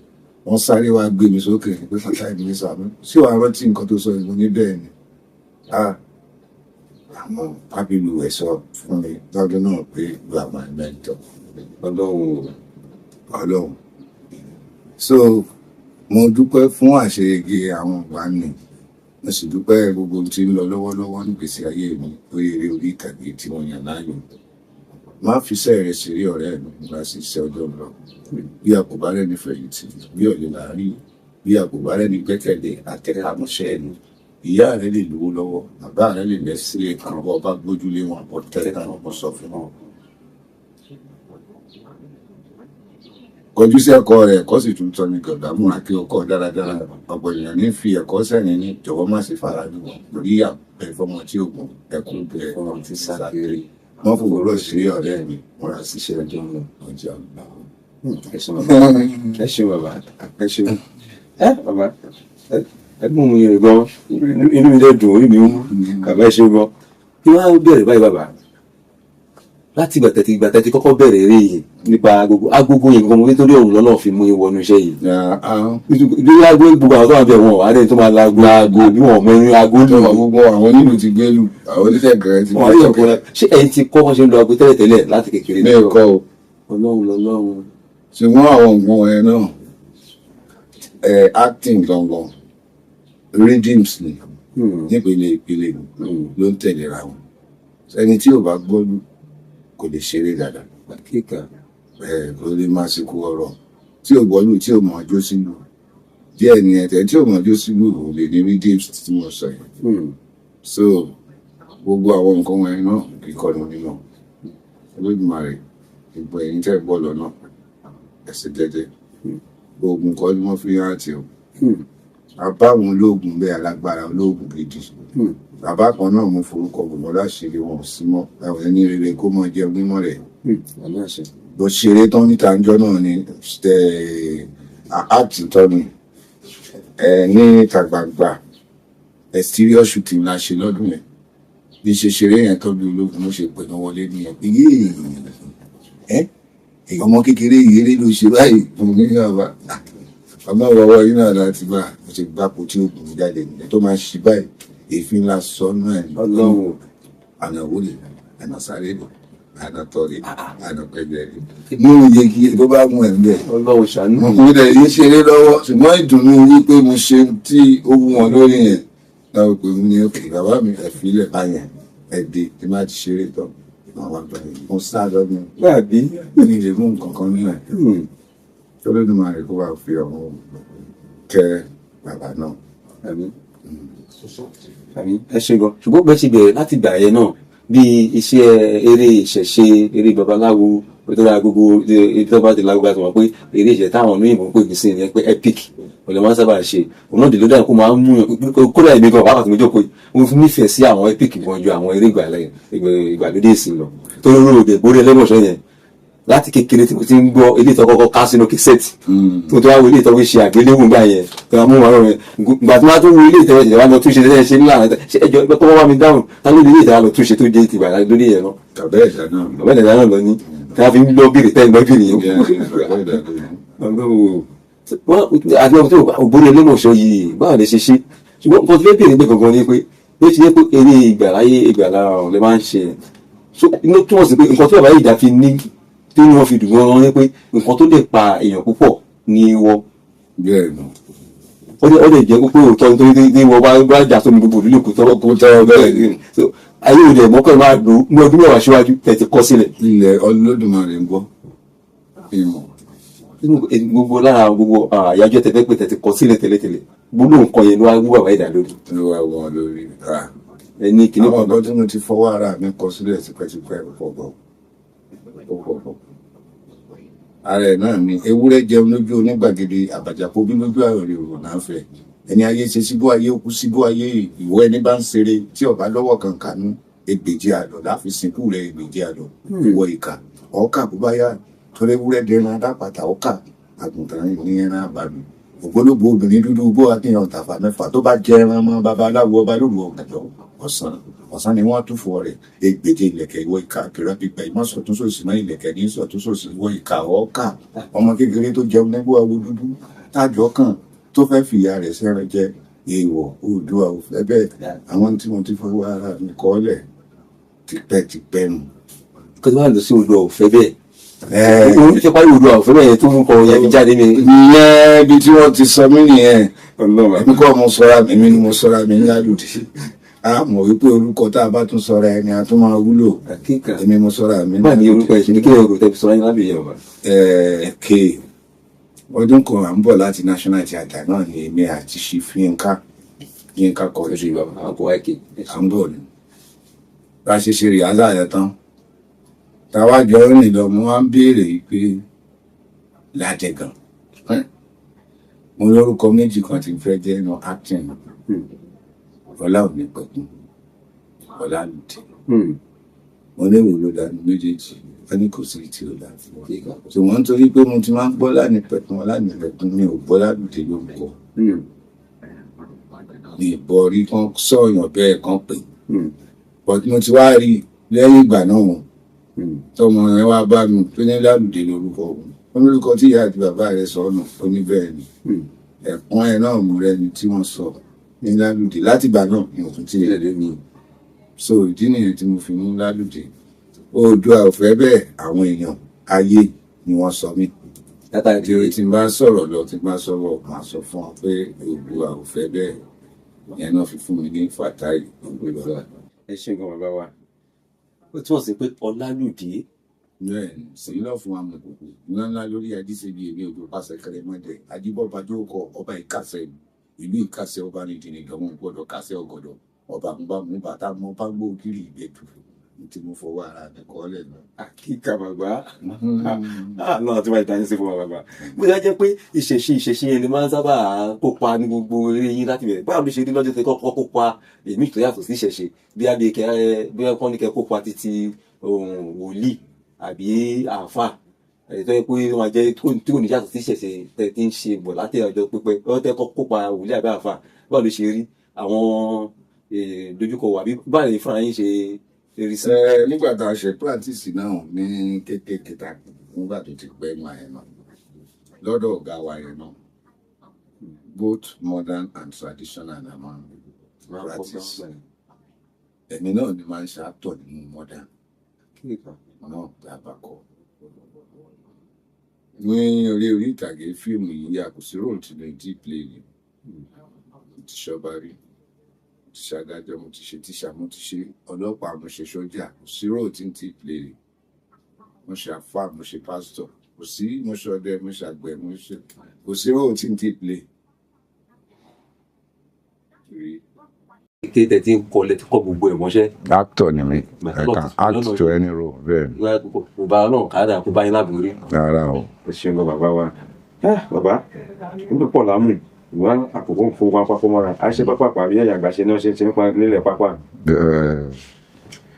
Wọ́n sáré wá gbé mi sókè pé Fatai mi sàmú sí wàá rántí nǹkan tó sọ ìlú ní bẹ́ẹ̀ ni. Àwọn pápílùwẹ̀ sọ fún mi lọ́dún náà pé you are my mentor. Ọlọ́run. Ọlọ́run. So mo dúpẹ́ fún àṣeyege àwọn ọ̀gbà mi, mo sì dúpẹ́ gbogbo ohun tí ń lọ lọ́wọ́lọ́wọ́ nígbèsí ayé mi lórí eré orí ìtàgé tí mo yàn láàyò. Má fi iṣẹ́ rẹ ṣeré ọ̀rẹ́ mi, nígbà tí iṣẹ́ ọjọ́ lọ. Bí a kò bá rẹ́ni fẹ̀yìntì, bí ọ̀lẹ là ń rí, bí a kò bá rẹ́ni gbẹ́kẹ̀lé, àtẹ̀kámọ́ṣẹ́ ẹni. Ìyá rẹ lè lówó lọ́wọ́, bàbá rẹ lè lẹ́sílẹ̀ kan, bọ́ ọba gbójúlé wọn, bọ́ tẹ́tà wọn sọ fún wọn. Kọjú sí ẹ̀kọ́ rẹ̀, ẹ̀kọ́ sì tún tọ́ ni gọ̀dá múra kí o kọ́ dáradára. Ọ̀pọ̀ èèyàn ní fi ẹ̀kọ́ sẹ́yìn ní jọ̀wọ́ má ṣe fara lù wọ́n lórí àpẹ fọmọ tí ò gbọ́n ẹkún bẹ́ẹ̀ Fọmọ tí sá kiri. Wọ́n fòwúrọ̀ sí ọ̀rẹ́ mi, múra síṣẹ́ ọjọ́ lọ. Ọjọ́ lọ. Ẹ ṣeun bàbá. Ẹ ṣeun bàbá. Ẹ ṣeun. Ẹ bàbá. Ẹ̀gbọ́n mi yẹn gan, inú mi dẹ̀ dùn, orí mi wú. Bàbá, ẹ ṣe gan. Kí wọ́n á bẹ̀rẹ̀ báyìí, bàbá, láti ìgbà tẹ̀tí kọ́kọ́ bẹ̀rẹ̀ eré yìí, nípa agogo, agogo yìí gan, mo nítorí òun lọ́nà fi mú yín wọnú iṣẹ́ yìí. Nítorí ago, gbogbo àwọn tó wà bẹ̀ wọn wà á dẹ́ni tó máa laago àbí wọn mẹ́rin ago lù. Gbogbo àwọn onílù ti gbé lù, àwọn oníṣẹ̀kẹ̀rẹ̀ ti Wọn á yọ̀ kọ́. Ṣé ẹ̀yin ti kọ́ wọ́n ṣe ń lo ago tẹ́lẹ̀tẹ́lẹ̀ láti kékeré? Mi ò kọ́ o. Ọlọ́run lọ́lọ́run. Ṣùgbọ́n àwọn nǹkan wọ̀nyẹn náà, acting gangan, rhythms ni, nípele ìpele ló ń tẹ̀léra wọn. Ẹni tí ò bá gbọ́lù kò lè ṣeré dáadáa. Kíkà. Kò lè máa sìnkú ọ̀rọ̀ tí ò gbọ́lù, tí ò mọ̀ ọjọ́ sínú díẹ̀ ni ẹ̀tẹ̀ tí ò mọ̀ ọjọ́ sínú kò lè ní rhythms tí mo sọ yẹn. So gbogbo àwọn nǹkan wọ̀nyẹn náà, kíkọ́ ni onímọ̀ Olódùmarè. Ìgbọ̀ ẹ̀yìn tẹ́ bọ́ lọ́nà ẹ̀sìn jẹ́jẹ́, oògùn kọ́ ni wọ́n fi ń rántí o. Bàbá àwọn olóògùn bẹ́ẹ̀, alágbára olóògùn gidi, bàbá kan náà, mo forúkọ bò wọ́n láṣìírí, wọn ò sí mọ́. Àwọn ẹni rere kó mọ jẹun mímọ́ rẹ̀. Àmì àṣẹ. Bó ṣeré tán níta ńjọ́ náà ni act tán ni ní ìta gbangba, exterior shooting la ṣe lọ́dún yẹn. Bí ṣe ṣeré yẹn tán, bí ológun ló ṣe pè mí wọlé nìyẹn pé, "Yéè, ẹ ọmọ kékeré yìí, eré ló ṣe báyìí." Mo ní, "Bàbá, bàbá, wọwọ yìí náà láti bá mo ṣe gbáko tí ó gùn jáde nìyẹn tó máa ṣí báyìí, èéfín ńlá sọ náà ní." Ọlọ́run. Àná wọlé, àná sáré lọ, àná tọrẹ, àná pẹ̀lẹ́ mú iye kí tó bá mú ẹ̀ ń bẹ̀. Ọlọ́run ṣàánú. Mo dẹ̀ yí ṣeré lọ́wọ́, ṣùgbọ́n ìdùnnú wípé mo ṣe tí ó wú wọn lórí yẹn náà pé mo ní, "Okay, bàbá mi, ẹ̀ fílẹ̀ báyẹn, ẹ̀ dé tí má ti ṣeré tán, màá wá bá yín." Mo sá lọ ní Gbàbí. ní ilé mú nǹkan kan nínú ẹ̀ tó lódùmarè kó bá fi ọ̀run kẹ́ bàbá náà. Àmín, àmín, ẹ ṣe gan. Ṣùgbọ́n bẹ́ẹ̀ ṣe bẹ̀rẹ̀ láti ìgbà yẹn náà, bí iṣẹ́ eré ìṣẹ̀ṣe, eré babaláwo tó dára, gbogbo ibi tó bá ti lágbára tó wà pé eré ìṣẹ̀ táwọn olóyìnbó ń pè ní sí ni pé epic ọ̀lẹ́ máa ń sábà ṣe, òun náà dè ló dára kó máa ń mú yàn. Kódà èmi gan pàápàá tí mo jókòó yìí, mo fi nífẹ̀ẹ́ sí àwọn epic gan ju àwọn eré ìgbàlódé ìsìn lọ, tó lórí òde ìgbórí ẹlẹ́mọ̀ṣọ́ yẹn. Láti kékeré tí mo ti ń gbọ́ ilé ìtọ́ kọ́kọ́ ká sínú kẹsẹ̀tì tó wá wo ilé ìtọ́ fi ṣe àgbéléwò gbà yẹn tó wá mú wọn rẹ, gbà tó wá tó wo ilé ìtọ́ ìṣẹ̀lẹ̀ wá lọ túnṣe tẹ́lẹ̀ ṣe nílànà ṣe ẹjọ́ ẹgbẹ́ kọ́ wá mi dáhùn, tá ló ní ilé ìtọ́ wá lọ túnṣe tó jẹ́ tìgbà lórí yẹn náà? Tàbí ẹ̀dá náà. Bàbá ìdàgbà náà lọ ní tí wọ́n fi ń lọ bèrè tẹ́ ń lọ bèrè yẹn. Bàbá ẹ̀dá ló ní. Àti ọkọ̀ tó ògbóni ẹlẹ́mọ̀ṣọ́ yìí, báwo lè ṣe ṣe? Ṣùgbọ́n nǹkan tó fẹ́ bèrè pé gangan ni pé bí ó ṣe jẹ́ pé eré ìgbàláyé ìgbàlá ọ̀run lè máa ń ṣe, so inú túmọ̀ sí pé nǹkan tí bàbá ìjà fi ní tí wọ́n fi dùn gan-an ni pé nǹkan tó lè pa èèyàn púpọ̀ ní wọ́. Bẹ́ẹ̀ nù. Ó lè jẹ́ pé òótọ́, nítorí ní wọ́n bá jà sómi, gbogbo ìlú kò tọ́rọ́ Kò tọ́ bẹ́ẹ̀. So ayé òde ẹ̀mọ́kàn máa lò ní ọdún 10 síwájú tẹ̀ ti kọ́ sílẹ̀. Ilẹ̀ Olódùmarè ń gbọ́ ìmọ̀. Nínú gbogbo lára gbogbo àyájọ́ tẹ fẹ́ pé tẹ̀ ti kọ́ sílẹ̀ tẹ́lẹ̀tẹ́lẹ̀, gbólóhùn nǹkan yẹn ló wá wú bàbá ìdá lórí. Ló wá wọn lórí. Ẹni kìíní. Àwọn ọ̀gọ́ tí mo ti fọwọ́ ara mi kọ sílẹ̀ tipẹ́tipẹ́ pọ̀ gan, ó pọ̀ gan. Ara ẹ̀ náà ni ewúrẹ́ jẹun lójú onígbàgede, àbàjàpọ̀ bí lójú àròrè òrò náà fẹ́. Ẹni ayé ṣe síbú, ayé kú síbú ayé. Ìwọ ẹni bá ń ṣeré tí ọba lọ́wọ́ kankan nú, ẹgbèjì àlọ́ láfi sìnkú rẹ̀, ẹgbèjì àlọ́. Ìwọ ìkà ọkà, bó bá yá, torí ewúrẹ́ dẹran adápàtà, ọkà àgùntàn ní ẹran àbàmì, ògbólógbò obìnrin dúdú bó akínyàn tàfà mẹ́fà tó bá jẹ ẹran mọ́ babaláwo ọba lóru ọ̀gànjọ́, ọ̀sán ọ̀sán ni wọ́n tún fọ rẹ̀, ẹgbèje ìlẹ̀kẹ̀. Ìwọ ìkà kìrọ̀ pípẹ́ ìmọ̀sọ̀túnṣòsì mọ́ ìlẹ̀kẹ̀ ní sọ̀túnṣòsì. Ìwọ ìkà ọ̀ọ́kà, ọmọ kékeré tó jẹun nígbó awo dúdú tájọ kan tó fẹ́ fìyà rẹ̀ sẹ́ran jẹ, èèwọ̀ Oòduà ò fẹ́ bẹ́ẹ̀. Àwọn tí mo ti fọwọ́ ara mi kọ́ lẹ̀ tipẹ́tipẹ́ nù. Kó tó wà lọ sí odò ọ̀fẹ́ bẹ́ẹ̀, òun ṣe parí odò ọ̀fẹ́ bẹ́ẹ̀ tó ń kọ yẹn fi jáde ní. Ìyẹn ibi tí wọ́n ti sọ mí nìyẹn. Ọlọ́run. Èmi kọ́ mo sọra mi, èmi ni mo sọra mi ní Lálùdí. A mọ̀ wípé orúkọ tá a bá tún sọra ẹni a tún máa wúlò. Àkíkà. Èmi mo sọra mi. Báyìí ní orúkọ ìṣẹ̀lẹ̀ kí ẹ̀rọ tẹ́ fi sọ ayé lábẹ́ yẹn wà. Ẹ̀ẹ́kẹ́ ọdún kan, à ń bọ̀ láti National Theatre náà ni èmi àti Chief Yínká, Yínká Quadri. Oṣù ìbàbà àwọn kò wáyé. À ń bọ̀ ni, bá a ṣe ṣe rehearsal yẹn tán, táwa jọ ń rìn lọ, mo wá ń béèrè pé Ládẹ̀gàn, mo lórúkọ méjì kan tí ń fẹ́ jẹ́ nínú acting: Ọlá òní pẹ̀kun, Ọlálùdí. Mo ní ìwò ló dànù méjèèjì? Wọ́n ní kò sí tí ó dà. Ṣùgbọ́n nítorí pé mo ti máa ń gbọ́ Lánìpẹ̀kun, Ọlánìpẹ̀kun, mi ò gbọ́ Lálùdí lórúkọ. Mi ì gbọ́ rí kán sọ̀yàn bẹ́ẹ̀ kan pè. But mo ti wá rí lẹ́yìn ìgbà náà, tọmọ yẹn wá bá mi tó ní Lálùdé lórúkọ òun. Ó ní orúkọ tí ìyá àti bàbá rẹ̀ sọ nù. Ó ní bẹ́ẹ̀ ni. Ẹ̀pọ́n ẹ̀ náà mú rẹni tí wọ́n sọ ní Lálùdé. Láti ìgbà náà mi ò tún tí ì rí mi. So ìdí nìyẹn tí mo fi mú Lálùdé. Oòduà ò fẹ́ bẹ́ẹ̀, àwọn èèyàn ayé ni wọ́n sọ mí. Látàrí Tí o ti bá sọ̀rọ̀ lọ, tí bá sọ̀rọ̀, máa sọ fún ọ pé Oòduà ò fẹ́ bẹ́ẹ̀. Ìyẹn náà fi fún mi ní Fatai Oòduà. Ẹ ṣe gan, bàbá wa. Ó túmọ̀ sí pé Ọlálùdé. Bẹ́ẹ̀ ni, sèyí náà fún amọ̀kòkò ńlá ńlá lórí ajíṣebí èmi òjò pàṣẹ kẹrẹmọdé ajíbọba jókòó ọba ìkàsẹ ìlú ìkàsẹ ọba nìdìní gọmọ gbọ́dọ̀ kàsẹ ọgọdọ ọba múbàmú bàtà mọ bá gbó kiri ìgbẹdù tí mo fọwọ́ ara mi kọ́ lẹ̀ lọ. Àkíkà bàbá náà tí wàá ìtàn sí fún wa, bàbá. Bó ṣe jẹ́ pé ìṣẹ̀ṣe yẹn ni máa ń sábà kópa ní gbogbo eré yín láti bẹ̀rẹ̀, báwo ló ṣe rí lọ́jọ́ tí kọ́kọ́ kópa èmi tó yàtọ̀ sí ìṣẹ̀ṣe, bí abẹ́ kẹ bí wọ́n ní kẹ kópa títí wòlíì àbí àáfà èyí tó yẹ pé ó máa jẹ́ tí kò ní yàtọ̀ sí ìṣẹ̀ṣe tẹ̀ tí ń ṣe bọ̀ láti ọjọ́ pípẹ́, ọjọ́ tẹ́ kọ́ kópa wòlíì àbí àáfà, báwo ló ṣe rí àwọn dojúkọ wà bí báwo lè fúnra yín ṣe rí sí? Ẹ nígbà tá a ṣe practice náà ní kékeré ta, nígbà tó ti pẹ́ mọ́ ẹ̀ náà lọ́dọ̀ ọ̀gá wa yẹn náà, both modern and traditional na máa ń practice. Èmi náà ni máa ń ṣe actor nínú modern náà dábàá kọ ní orí ìtàgé fíìmù yìí. A kò sí role tí mo ti play ni. Mo ti ṣọba rí, mo ti ṣàdájọ́, mo ti ṣe tíṣà, mo ti ṣe ọlọ́pàá, mo ṣe sójà. Kò sí role tí n ti play rí. Mo ṣe àfáà, mo ṣe pásítọ̀, kò sí, mo ṣe ọdẹ, mo ṣe àgbẹ̀, mo ṣe, kò sí role tí n ti play rí. Kéde tí ń kọ lẹ ti kọ gbogbo ẹ̀ mọ́ṣẹ́. Actor ni mi. I can act to any role, bẹ́ẹ̀ ni. Kò bá Ọlọ́run kádà kó bá yín lábúrí. Rárá o. Ẹ ṣeun gan, bàbá wa. Bàbá níbi pọ̀ lámù ìwà àkókò ń fowó pápá mọ́ra a ṣe pápá pàbí ẹ̀yà àgbàṣe náà ṣe ṣe ń pa nílẹ̀ pápá.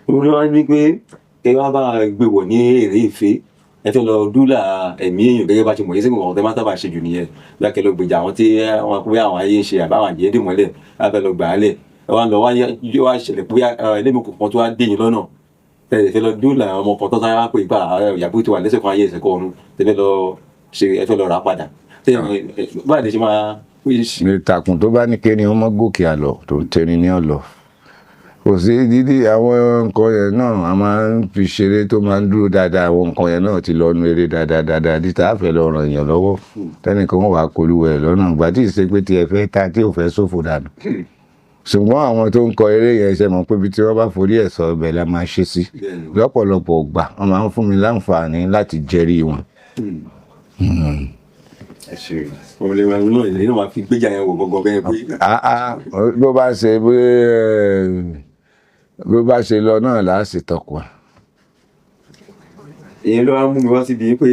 Orí wa ní pé kẹ wá bá gbé wọ̀ ní èrè ìfẹ́, ẹ fẹ́ lọ dúlà ẹ̀mí èèyàn gẹ́gẹ́ bá ṣe mọ̀ yín sí nǹkan tẹ́ máa sábà ṣe jù nìyẹn, bí a kẹ́ lọ gbèjà àwọn tí wọ́n pé àwọn ayé ń ṣe àbáwọn àjẹ́ dì mọ́lẹ̀, a fẹ́ lọ gbà á lẹ̀, ẹ wá ń lọ wá wá ṣẹlẹ̀ pé ẹlẹ́mìí kò kan tó wá dé yín lọ́nà, tẹ́ fẹ́ lọ dúlà ọmọ kan tó sára pé ìgbà ìyàbò ti wà lẹ́sẹ̀ kan ayé ẹsẹ̀ kan ọ̀run, tẹ́ fẹ́ lọ ṣe, ẹ fẹ́ lọ rà á padà, báyìí lè ṣe máa. Ní ìtàkùn tó bá ní kéde wọn mọ́ gòkè àlọ́ tó ń tẹni ní ọ̀lọ́, kò sí dídí. Àwọn nǹkan yẹn náà a máa ń fi ṣeré tó máa ń dúró dáadáa. Àwọn nǹkan yẹn náà ti lọ nu eré dáadáa dáadáa díta àfẹ́ lọ ràn èèyàn lọ́wọ́, tẹ́nìkan wà kolúwẹ̀ lọ́nà ìgbà tí ìṣe pé tí ẹ fẹ́ ta tí ò fẹ́ ṣòfò dànù. Ṣùgbọ́n àwọn tó ń kọ eré yẹn ṣe mọ̀ pé ibi tí wọ́n bá forí ẹ̀ sọ ibẹ̀ la máa ṣe sí. Lọ́pọ̀lọpọ̀ gbà wọ́n máa ń fún mi láǹfààní láti jẹ́rìí wọn. Ẹ ṣe òun lè máa náà lè náà máa fi gbéjà yẹn wò gbọgbọ bẹ́ẹ̀ pé. Ah, ah, bó bá ṣe lọ náà là á sì tọkọ. Ìyẹn ló wá mú mi wá síbi pé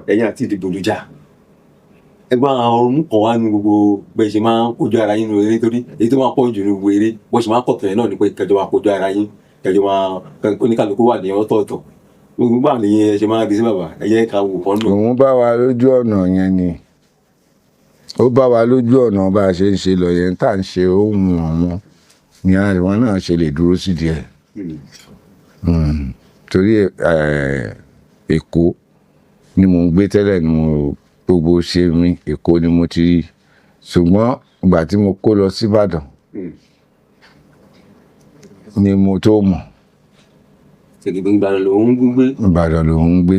ẹ̀yin àti Ìdìgbòlùjà ẹgbẹ́ àwọn ọmọ kan wá nu gbogbo bẹ́ẹ̀ ṣe máa ń kojú ara yín nínú eré, torí èyí tó máa pọ̀ jù ní gbogbo eré bó ṣe máa ń pọ̀ tẹ̀lé náà ni pé kẹjọ máa kojú ara yín, kẹjọ máa oníkàlùkù wà ní ọ̀tọ̀ọ̀tọ̀. Gbogbo àwọn ènìyàn ṣe máa ń rí sí bàbá ẹ̀yẹ ká wò kán nù. Òun bá wa lójú ọ̀nà yẹn ni, ó bá wa lójú ọ̀nà bá a ṣe ń ṣe lọ yẹn tá à ń ṣe ohun ọ̀wọ́n ni àwọn náà ṣe lè dúró sí díẹ̀. Torí Èkó ni mò ń gbé tẹ́lẹ̀, ni mo gbogbo ṣe mi, Èkó ni mo ti rí. Ṣùgbọ́n ìgbà tí mo kó lọ síbàdàn ni mo tó mọ̀. Ṣèkìgbè Ìbàdàn lòún gbé. Ìbàdàn lòún ń gbé.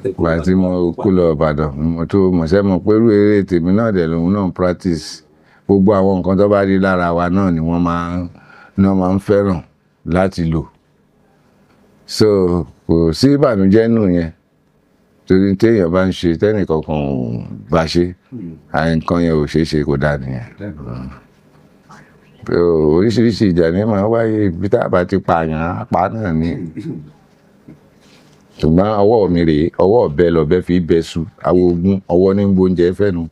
Ìgbà tí mo kó lọ Ìbàdàn ni mo tó mọ̀. Ṣẹ́ mọ̀ pé irú eré tèmi náà dẹ̀ lòun náà practice. Gbogbo àwọn nǹkan tó bá rí lára wa náà ni wọ́n máa ń fẹ́ràn láti lò. So kò sí ìbànújẹ́ nù yẹn, torí téèyàn bá ń ṣe tẹ́nìkankan ò bá ṣe, nǹkan yẹn ò ṣeé ṣe, kò dáa nìyẹn. Oríṣiríṣi ìjà ní máa wáyé. Ibi tá a bá ti pààyàn á pa náà ni. Ṣùgbọ́n ọwọ́ mi rèé, ọwọ́ ọ̀bẹ lọ̀bẹ fi bẹ su àwọn ogun, ọwọ́ ní gbóúnjẹ fẹ́nu,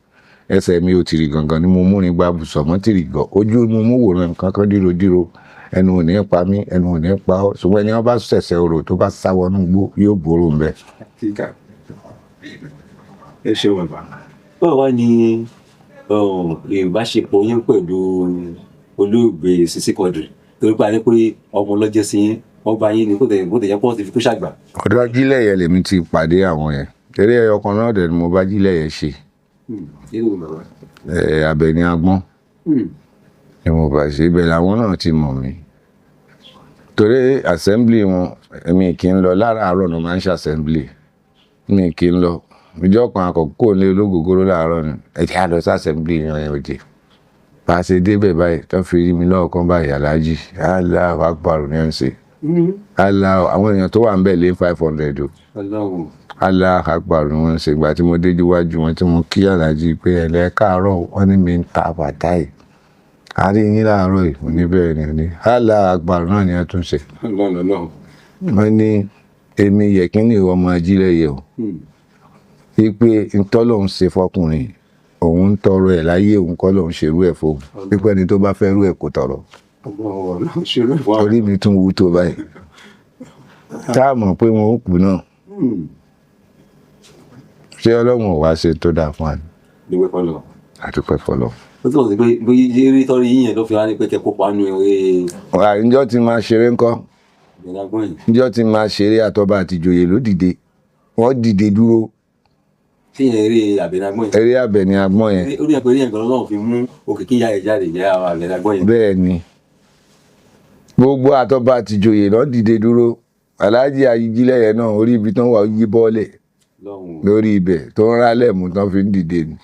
ẹsẹ̀ mi ò tìrì gangan ni mo múrin gba bùsọ̀ mọ́ tìrì gọ̀, ojú mo mú wòran nǹkan kan dírodíro. Ẹnu ò ní pa mí, ẹnu ò ní pa ọ́. Ṣùgbọ́n ẹni wọ́n bá ṣẹ̀ṣẹ̀ orò tó bá sá wọnú igbó yóò gbòòrò ń bẹ. Ẹ ṣeun, bàbá. Báwo wá ni Ìbáṣepọ̀ yín pẹ̀lú olóògbé Sisi Quadri, torí pé a ní pé ọmọ ọlọ́jẹ́ sí yín, ọba yín ni, kó tẹ̀ jẹ́ pé wọ́n ti fi kú ṣàgbà. Ọ̀dọ̀ Ajílẹ̀yẹ lèmi ti pàdé àwọn yẹn. Eré ẹyọ kan náà dẹ̀ ni mo bá Ajílẹ̀yẹ ṣe. Nínú bàbá. Àbẹ̀ní Agbọ́n ni mo bá ṣe. Ibẹ̀ làwọn náà ti mọ̀ mí, torí assembly wọn, èmi kì í lọ. Láràárọ̀ ló máa ń ṣe assembly, mi kì í lọ. Ìjọ kan àkọ́kọ́ ní ológogoro láàárọ̀ ni ẹ jẹ́ á lọ sí assembly yẹn òde. Bá a ṣe débẹ̀ báyìí, tó fi rí mi lọ́ọ̀kan báyìí, aláàjì, Allahu Akbar ní ẹ̀ ń ṣe. Allah, àwọn èèyàn tó wà ń bẹ̀ lé 500 o. Ọlọ́run. Allahu Akbar ni wọ́n ń ṣe. Ìgbà tí mo dé níwájú wọn, tí mo kí aláàjì pé ẹ̀lẹ́ káàárọ̀, wọ́n ní mi ń ta bàtà yìí. A rí yín láàárọ̀ yìí. Mo ní bẹ́ẹ̀ ni. Ní Allahu Akbar náà ni ẹ tún ṣe. Ọlọ́run, Ọlọ́run. Wọ́n ní èmi Yẹ̀kínní ọmọ Ajílẹ̀yẹ o, wípé ntọ́lọ́hún ṣe fọkùnrin, òun ń tọrọ ẹ̀ láyé, òun kọ́ lòun ṣerú ẹ̀ fóun, wípé ẹni tó bá fẹ́ rú ẹ̀ kò tọrọ. Ọlọ́run, Ọlọ́run ṣerú ẹ̀ fún wa. Orí mi tún wú tó báyìí, tá a mọ̀ pé wọn ò kú náà. Ṣé Ọlọ́run ò wá ṣe tó dáa fún wa ni? Dúpẹ́ fọlọ́. Àdúpẹ́ fọlọ́. Ó túmọ̀ sí pé bóyá eré tọ́rí yín yẹn ló fi wá ní pé kẹ́ kópa nínú eré. Ǹjọ́ tí máa ṣeré ńkọ́? Ìgbéra gbọ́n yìí. Ǹjọ́ tí máa ṣeré, àtọ́ba àti ìjòyè ló dìde, wọ́n dìde dúró. Tí yẹn eré Àbẹ̀ní Agbọ́n yìí. Eré Àbẹ̀ní Agbọ́n yẹn. Ó ní ẹ̀pẹ́ eré yẹn gan lọ́wọ́ fi mú òkìkí ìyá ẹ̀ jáde, ìyá Àbẹ̀ní Agbọ́n yẹn. Bẹ́ẹ̀ ni, gbogbo àtọ́ba àti ìjòyè ló dìde dúró. Aláàjì Ajílẹ̀yẹ náà, orí ibi tán wà, ó yí bọ́ọ̀lẹ̀ Lọ́hùn. lórí ibẹ̀ tó ń rálẹ̀ mú tán fi ń dìde ni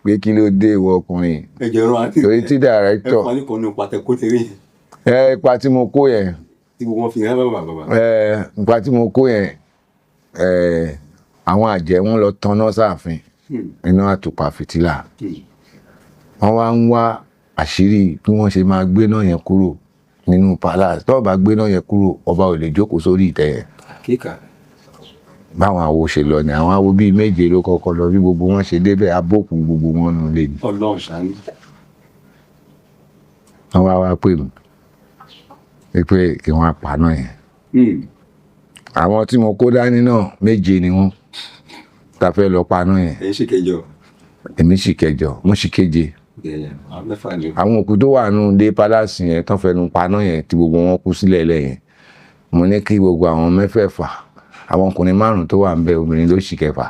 pé kí ló dé, ìwọ ọkùnrin? Ẹ jẹ́ ọ̀rọ̀ àti Torí tí ẹ dàrẹ́tọ̀ fún wa ní kan ní pàtẹ́kó tèrè yẹn. Ẹ ipa tí mo kó yẹn. Tí gbogbo wọn fi hàn bàbà bàbà. Ẹ ipa tí mo kó yẹn, ẹ àwọn àjẹ́ wọn lọ tanná sáàfin, iná àtùpà fìtílà. Wọ́n wá ń wá àṣírí bí wọ́n ṣe máa gbé náà yẹn kúrò nínú palace. Tó bá gbé náà yẹn kúrò, ọba ò lè jókòó sórí ìtẹ́ yẹn. Kíkà. Báwọn awo ṣe lọ ni, àwọn awo bíi méje ló kọ́kọ́ lọ. Bí gbogbo wọn ṣe débẹ̀, abókù gbogbo wọn nù lé ní. Ọlọ́run ṣàánú. Wọ́n wá wá pè mí pé kí wọ́n pa náà yẹn. Àwọn tí mo kó dání náà, méje ni wọ́n ta fẹ́ lọ pa náà yẹn. Ẹ̀yin sì kẹjọ. Èmi sì kẹjọ, mo sì keje. Àwọn mẹ́fà ni. Àwọn òkú tó wà nù dé palace yẹn tán fẹnu paná yẹn, tí gbogbo wọn kú sílẹ̀ lẹ́yìn, mo ní kí gbogbo àwọn mẹ́fẹ̀ẹ̀fà, àwọn ọkùnrin márùn tó wà ń bẹ, obìnrin ló sì kẹfà,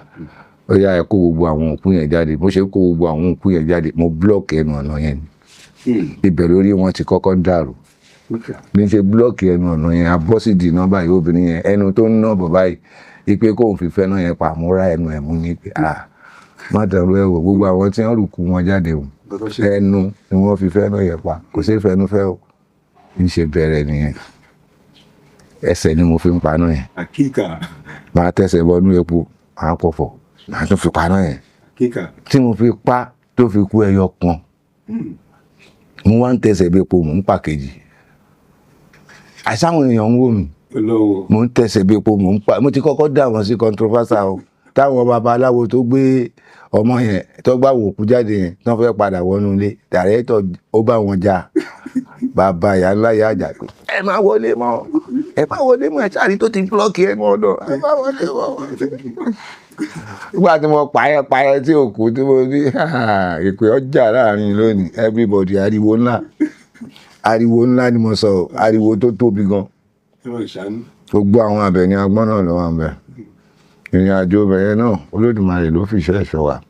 ó yá, ẹ kó gbogbo àwọn òkú yẹn jáde. Bó ṣe kó gbogbo àwọn òkú yẹn jáde, mo block ẹnu ọ̀nà yẹn ni. Ibẹ̀ lórí wọn ti kọ́kọ́ ń dàrú. Bí n ṣe block ẹnu ọ̀nà yẹn, abọ́sídìí náà báyìí, obìnrin yẹn, ẹnu tó ń ná bọ̀ báyìí ipe kóun fi fẹ́ náà yẹn pa, mo rá ẹnu ẹ̀ mú ní pé ah, má dàrú ẹ wò. Gbogbo àwọn tí wọ́n rù kú wọn jáde o, ẹnu ni wọ́n fi fẹ́ náà yẹn pa, kò sí fẹnu fẹ́ o. Ń ṣe bẹ̀rẹ̀ nìyẹn, ẹsẹ̀ ni mo fi ń paná yẹn. Àkíkà. Màá tẹsẹ̀ bọnú epo, màá pọ̀fọ̀, màá tún fi paná yẹn. Kíkà. Tí mo fi pa tó fi kú ẹyọ kan, mo wá ń tẹsẹ̀ bí epo, mò ń pa kejì. Àṣàwọn èèyàn ń wò mí. Olówó. Mò ń tẹsẹ̀ bí epo, mò ń pa. Mo ti kọ́kọ́ dá wọn sí controversial o. Táwọn babaláwo tó gbé ọmọ yẹn, tó gbà wò kú jáde yẹn, tó fẹ́ padà wọnú ilé, dàrẹ́tọ̀ ó bá wọn jà, bàbá ìyá ńlá ìyá àjà, pé ẹ má wọlé mọ́, ẹ má wọlé mọ́, ẹ sáré tó ti block ẹ mọ́ ọ̀dọ̀, ẹ má wọlé mọ́. Nígbà tí mo pààyàn pààyàn tí òkú tí mo ní ìpè ọjà láàrin lónìí, everybody, ariwo ńlá, ariwo ńlá ni mo sọ, ariwo tó tóbi gan. Ọlọ́run ṣàánú. Gbogbo àwọn Àbẹ̀ní Agbọ́n náà ló wà ń bẹ̀. Ìrìn àjò bẹ̀yẹn náà, Olódùmarè ló fìṣẹ́ ẹ̀ṣọ́ wa,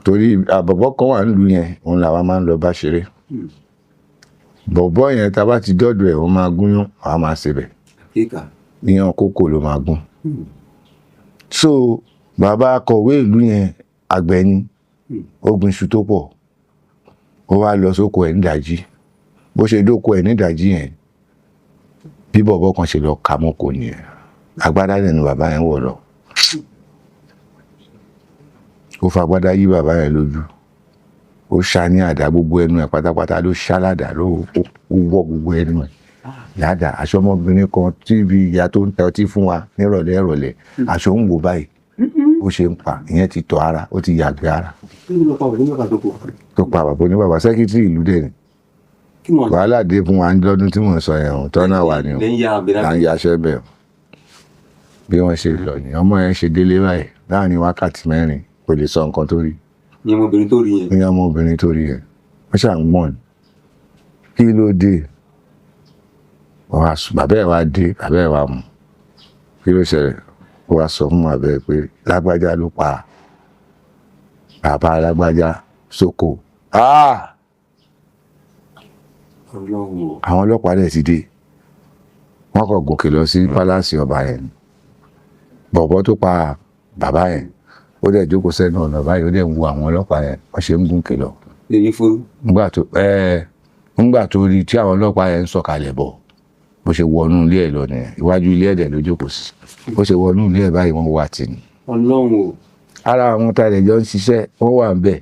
torí àbọ̀bọ̀ kan wà nílùú yẹn, òun làwa máa ń lọ bá ṣeré. Bọ̀bọ̀ yẹn, tá a bá ti dọ́dọ̀ ẹ̀, ó máa gúnyán, àwa máa ṣebẹ̀. Kíkà. Ìyàn kókò ló máa gún. So bàbá akọ̀wé ìlú yẹn, àgbẹ̀ ni, ó gbin iṣu tó pọ̀. Ó wá lọ sóko ẹ̀ nídàájí. Bó ṣe dóko ẹ̀ nídàájí yẹn, bí bọ̀bọ̀ kan ṣe lọ kà mọ́kò nìyẹn. Agbádá dẹ̀ ni bàbá yẹn wọ̀ lọ. Ó fa agbádá yí bàbá yẹn lójú, ó ṣá ní àdá, gbogbo ẹnu ẹ̀ pátápátá ló ṣá ládàá, ló ó wọ́ gbogbo ẹnu ẹ̀ ládàá. Aṣọ ọmọbìnrin kan tí ibi ìyá tó ń tẹ ọtí fún wa nírọ̀lẹ́ ìrọ̀lẹ́, aṣọ ń wò báyìí ó ṣe ń pa ìyẹn, ti tọ̀ ara, ó ti yàgbẹ́ ara. Kí ló pa òní mẹ́fà tó kù? Tó pa bàbá oníbàbà, secretary ìlú dẹ̀ ni. Kí wọ́n Wàhálà dé fún wa lọ́dún tí mò ń sọ yẹn o, tọ́nà wà ní o. Lẹ́yìn ya Àbẹ̀ní. Là ń yaṣẹ́ bẹ́ẹ̀ o. Bí wọ́n ṣe lọ ní ọmọ yẹn ṣe délé báyìí, láàrin wákàtí 4 kò lè sọ nǹkan tó rí. Ìyẹn ọmọbìnrin tó rí yẹn. Ní ọmọbìnrin tó rí yẹn, wọ́n ṣà ń gbọ̀n. Kí ló dé? Bàbá ẹ̀ wá dé, bàbá ẹ̀ wá mú. Kí ló ṣẹlẹ̀? Ó wá sọ fún bàbá ẹ̀ pé lágbájá ló pa bàbá lágbájá sóko. Ah! Ọlọ́run o. Àwọn ọlọ́pàá dẹ̀ ti dé. Wọ́n kàn gòkè lọ sí pálásì ọba yẹn. Bọ̀bọ́ tó pa bàbá yẹn, ó dẹ̀ jókòó sẹ́nu ọ̀nà báyìí, ó dẹ̀ ń wo àwọn ọlọ́pàá yẹn, wọ́n ṣe ń gòkè lọ. Èyí fún. Ńgbà tó rí tí àwọn ọlọ́pàá yẹn ń sọ̀kalẹ̀ bọ̀, bó ṣe wọnú ilé ẹ̀ lọ nìyẹn. Iwájú ilé ẹ̀ dẹ̀ ló jókòó sí. Bó ṣe wọnú ilé ẹ̀ báyìí, wọ́n wà tì ní. Ọlọ́run o. Ara àwọn tá a lè jọ ń ṣiṣẹ́, wọ́n wà ń bẹ̀.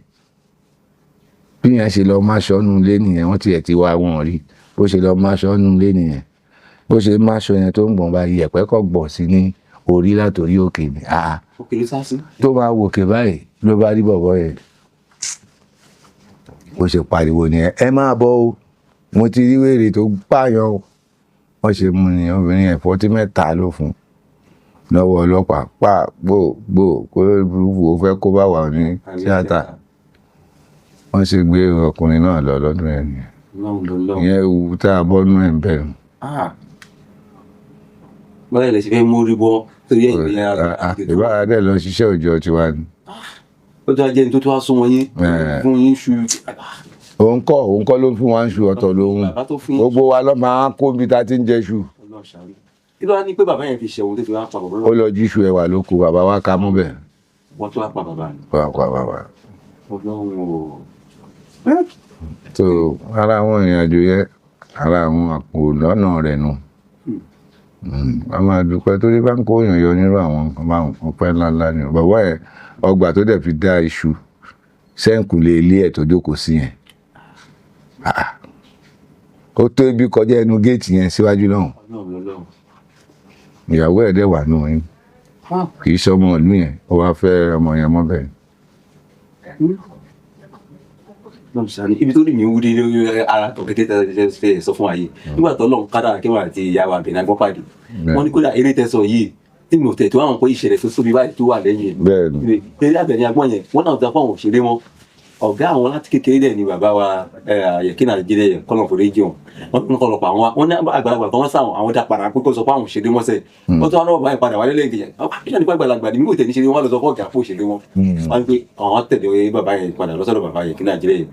Bí yẹn ṣe lọ máṣọ nú ilé nìyẹn, wọ́n tiẹ̀ ti wá wọn rí. Bó ṣe lọ máṣọ nú ilé nìyẹn. Bó ṣe máṣọ yẹn tó ń gbọ̀n báyìí, yẹ̀pẹ̀ kọ̀ gbọ̀n sí ní orí látòrí òkè ni. Ah! Òkè ló sá sí. Tó máa wòkè báyìí ló bá rí bọ̀bọ̀ yẹn. Bó ṣe pariwo nìyẹn, ẹ máa bọ̀ o, mo ti rí wèrè tó pààyàn o. Wọ́n ṣe mú ni obìnrin yẹn, 43 ló fún lọ́wọ́ ọlọ́pàá. Pa gbò gbò kó lórí burúkú, ó fẹ́ kó bá wà ní tíátà. Wọ́n ṣe gbé ọkùnrin náà lọ lọ́dún yẹn nìyẹn. Ọlọ́run lọ́lọ́run. Ìyẹn ewu tá a bọ́ nú ẹ̀ ń bẹ̀rù. Ah! Báyìí lè ṣe fẹ́ mórí bọ́ torí ẹ̀yìn ní ara. Ìbára dẹ̀ lọ ṣiṣẹ́ òòjọ́ tiwa ni. Ó tún wá jẹ́ ẹni tó tún wá súnmọ́ yín fún yín ṣu. Òun kọ́ ló ń fún wa ń ṣu, ọ̀tọ̀ lòun. Bàbá tó fún yín. Gbogbo wa ló máa ń kó bí ta ti ń jẹ ṣu. Ọlọ́run ṣàánú. Kí ló wá ní pé bàbá yẹn fi ṣẹ̀wọ̀n tó fi wá pa bàbá Ó náà? lọ jíṣu ẹ̀wà ló kù, bàbá wa ká mú bẹ̀. Wọ́n tó wá pa bàbá ni. Wà pa bàbá. Ọlọ́run o. Tó ara àwọn ìrìn àjò yẹn, ara àwọn àpò lọ́nà rẹ̀ nù. A máa dúpẹ́ torí bá ń kó èèyàn yọ nírú àwọn nǹkan báwọn, ọpẹ́ ńláńlá ni. Bàbá ẹ̀, ọgbà tó dẹ̀ fi dá iṣu sẹ́ǹkùlé ilé ẹ̀ tó jókòó sí yẹn. Ah! Ó tó ibi kọjá ẹnu géètì yẹn síwájú lọ́hùn. Ọlọ́run lọ́lọ́run. Ìyàwó ẹ̀ dẹ̀ wà nù yín. Kì í ṣe ọmọ ìlú yẹn, ó wá fẹ́ ọmọ yẹn mọ́ bẹ́ẹ̀. Ọlọ́run ṣàánú. Ibi tó rí mi wú dé lórí ara tó kété tẹ́ sọ fún wa yìí. Nígbà tó Ọlọ́run kádàrá kí wọ́n àti ìyá wa Àbẹ̀ní Agbọ́n pàdé. Wọ́n ní kódà eré tẹ́sọ̀ yìí tí mi ò tẹ̀ tó àwọn pé ìṣẹ̀lẹ̀ tó tóbi báyìí tó wà lẹ́yìn. Bẹ́ẹ̀ni. Eré Àbẹ̀ní Agbọ́n yẹn, wọ́n náà ta fún àwọn òṣèré wọn. Ọ̀gá àwọn láti kékeré dẹ̀ ni bàbá wa Yẹ̀kínà Jídé yẹn, kọ́nà forí jì wọ́n. Wọ́n tún kọ́ lọ pa àwọn, wọ́n ní àgbàlagbà kan wọ́n sáwọn àwọn dá padà pé kó sọ pé àwọn òṣèré wọn sẹ̀. Wọ́n tún wá lọ́wọ́ báyìí padà wálé lẹ́yìn kejì. Kí ni àgbàlagbà ni mi ò tẹ̀ ní ṣeré, wọ́n lọ sọ fún ọ̀gá fún òṣèré wọn. Wọ́n ní pé àwọn tẹ̀lé bàbá yẹn padà lọ́sọ̀dọ̀ bàbá Yẹ̀kínà Jídé yẹn.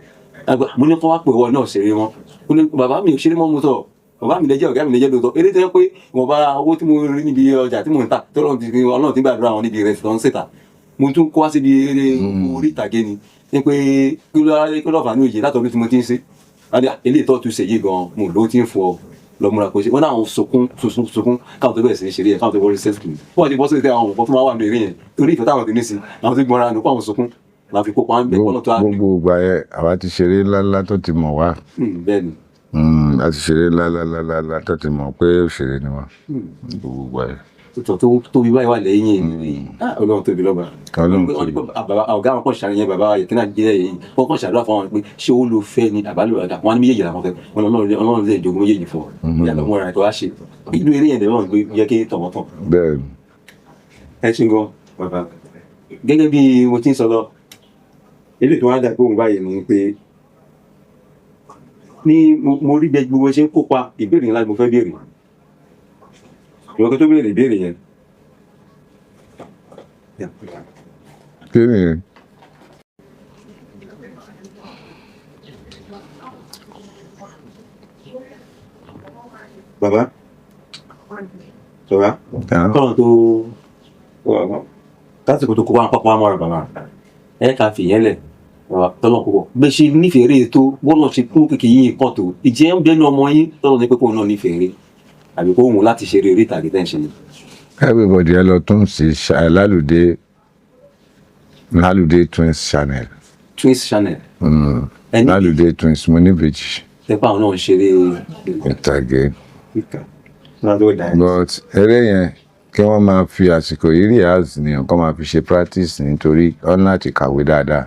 Mo ní kó wá pè wọ́n náà ṣeré wọn. Mo ní bàbá mi ò ṣeré mọ́, mo sọ bàbá mi lè jẹ́ ọ̀gá mi lè jẹ́ lóòótọ́. Eré tó yẹ pé ìwọ̀nba owó tí mo rí níbi ọjà tí mò ń tà tó Ọlọ́run ti gbàdúrà wọn níbi ìrẹsì tó ń ṣètà, mo tún kó wá síbi eré orí ìtàgé ni ní pé kí ló fà ní òye látọ̀dún tí mo ti ń ṣe eléyìí tó tún ṣe yìí gan, mo ló ti ń fọ lọ múra kó ṣe wọn náà sunkún sunkún sunkún káwọn tó bẹ̀rẹ̀ sí ní ṣeré yẹn, káwọn tó wọlé sẹ́sìkì wọ́n ti bọ́ sí àwọn nǹkan tó máa wà ní eré yẹn torí ìfẹ́ táwọn ti ní sí àwọn tó gbọ́nra nù kó àwọn sunkún la fi kópa ń bẹ̀ kọ́nà tó á. Gbogbo ìgbà yẹn, àwa ti ṣeré ńláńlá tó ti mọ̀ wá. Bẹ́ẹ̀ ni. A ti ṣeré ńláńláńláńlá tó ti mọ̀ pé òṣèré ni wá gbogbo ìgbà yẹn. Tó tóbi báyìí wà lẹ́yìn Ọlọ́run tóbi lọ́ba. Ọlọ́run tóbi. Ọ̀gá àwọn kan ṣàríyàn bàbá Yẹ̀kínà jẹ́ èyí, wọ́n kàn ṣàdúrà fún wọn pé ṣé ó lo fẹ́ ni àbálò àdá wọn ní méjèèjì làwọn fẹ́ wọn, Ọlọ́run lè jogún méjèèjì fún ọ ìyàtọ̀ mọ́ra ẹ̀ tó wá ṣe inú eré yẹn lọ́run pé yẹ kí tọ̀mọ́tàn. Bẹ́ẹ̀. Ẹ ṣe gan bàbá, gẹ́gẹ́ bí mo ti ń sọ lọ, eléyìí tó wá dà gbóhùn báyìí ni pé ní mo rí gbogbo ṣe ń kópa, ìbéèrè ńlá ni mo fẹ́ béèrè. Ìwọ kí tó béèrè ìbéèrè yẹn. Kí ni? Bàbá, bàbá, kọ́nà tó lásìkò tó kó wá pápá mọ́ra bàbá ẹ ká fi yẹn lẹ̀, bàbá tọ́lọ̀ púpọ̀ bẹ́ẹ̀ ṣe nífẹ̀ẹ́ rẹ̀ tó bọ́lọ̀ ṣe kún kékeré yín kan tó ìjẹ́ ń bẹ́nu ọmọ yín tọ́lọ̀ ní pé kóun náà nífẹ̀ẹ́ rẹ̀ àbí kó wù láti ṣeré eré ìtàgé tẹ́ ń ṣe yìí. Everybody, ẹ lọ tún sí Lálùdé, Lálùdé Twins channel. Twins channel. Ẹni Lálùdé Twins, mo ní ìbejì. Tẹ́pẹ́ àwọn náà ń ṣeré ìtàgé. Ìtàgé. But eré yẹn, kí wọ́n máa fi àsìkò yìí rehearse ni, kó máa fi ṣe practice, nítorí ọ̀nà láti kàwé dáadáa.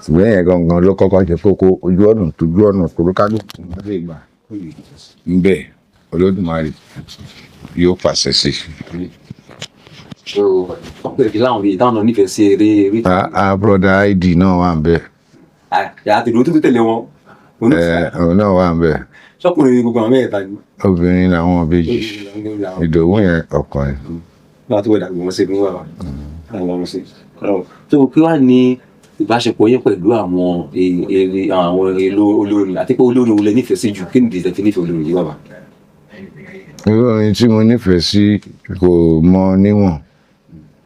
Ṣùgbọ́n yẹn gangan ló kọ́kọ́ ṣe kókó. Ojú ọ̀nà tójú ọ̀nà tó kálukú lè gbà ń bẹ̀, Olódùmarè yóò fàṣẹ sí i. Ọ̀pọ̀ ìdílé àwọn bíi táwọn náà nífẹ̀ẹ́ sí eré eré. A broda id náà wà ń bẹ̀. Àti ìdúró tó tẹ̀lé wọn. Òun náà wà ń bẹ̀. Ṣọ́kùnrin ni gbogbo àwọn mẹ́ẹ̀ta ni. Obìnrin làwọn ìbejì. Ìdòwú yẹn ọkùnrin. Láti wọ́n dàgbé wọn sí fún wa. Tó kí wàá ní ìbáṣepọ̀ yín pẹ̀lú àwọn eré àwọn èlò olórin, àti pé olórin wo lẹ nífẹ̀ẹ́ sí jù, kí nìdí tẹ́ fi nífẹ̀ẹ́ olórin yìí bàbá? Irú orin tí mo nífẹ̀ẹ́ sí kò mọ níwọ̀n,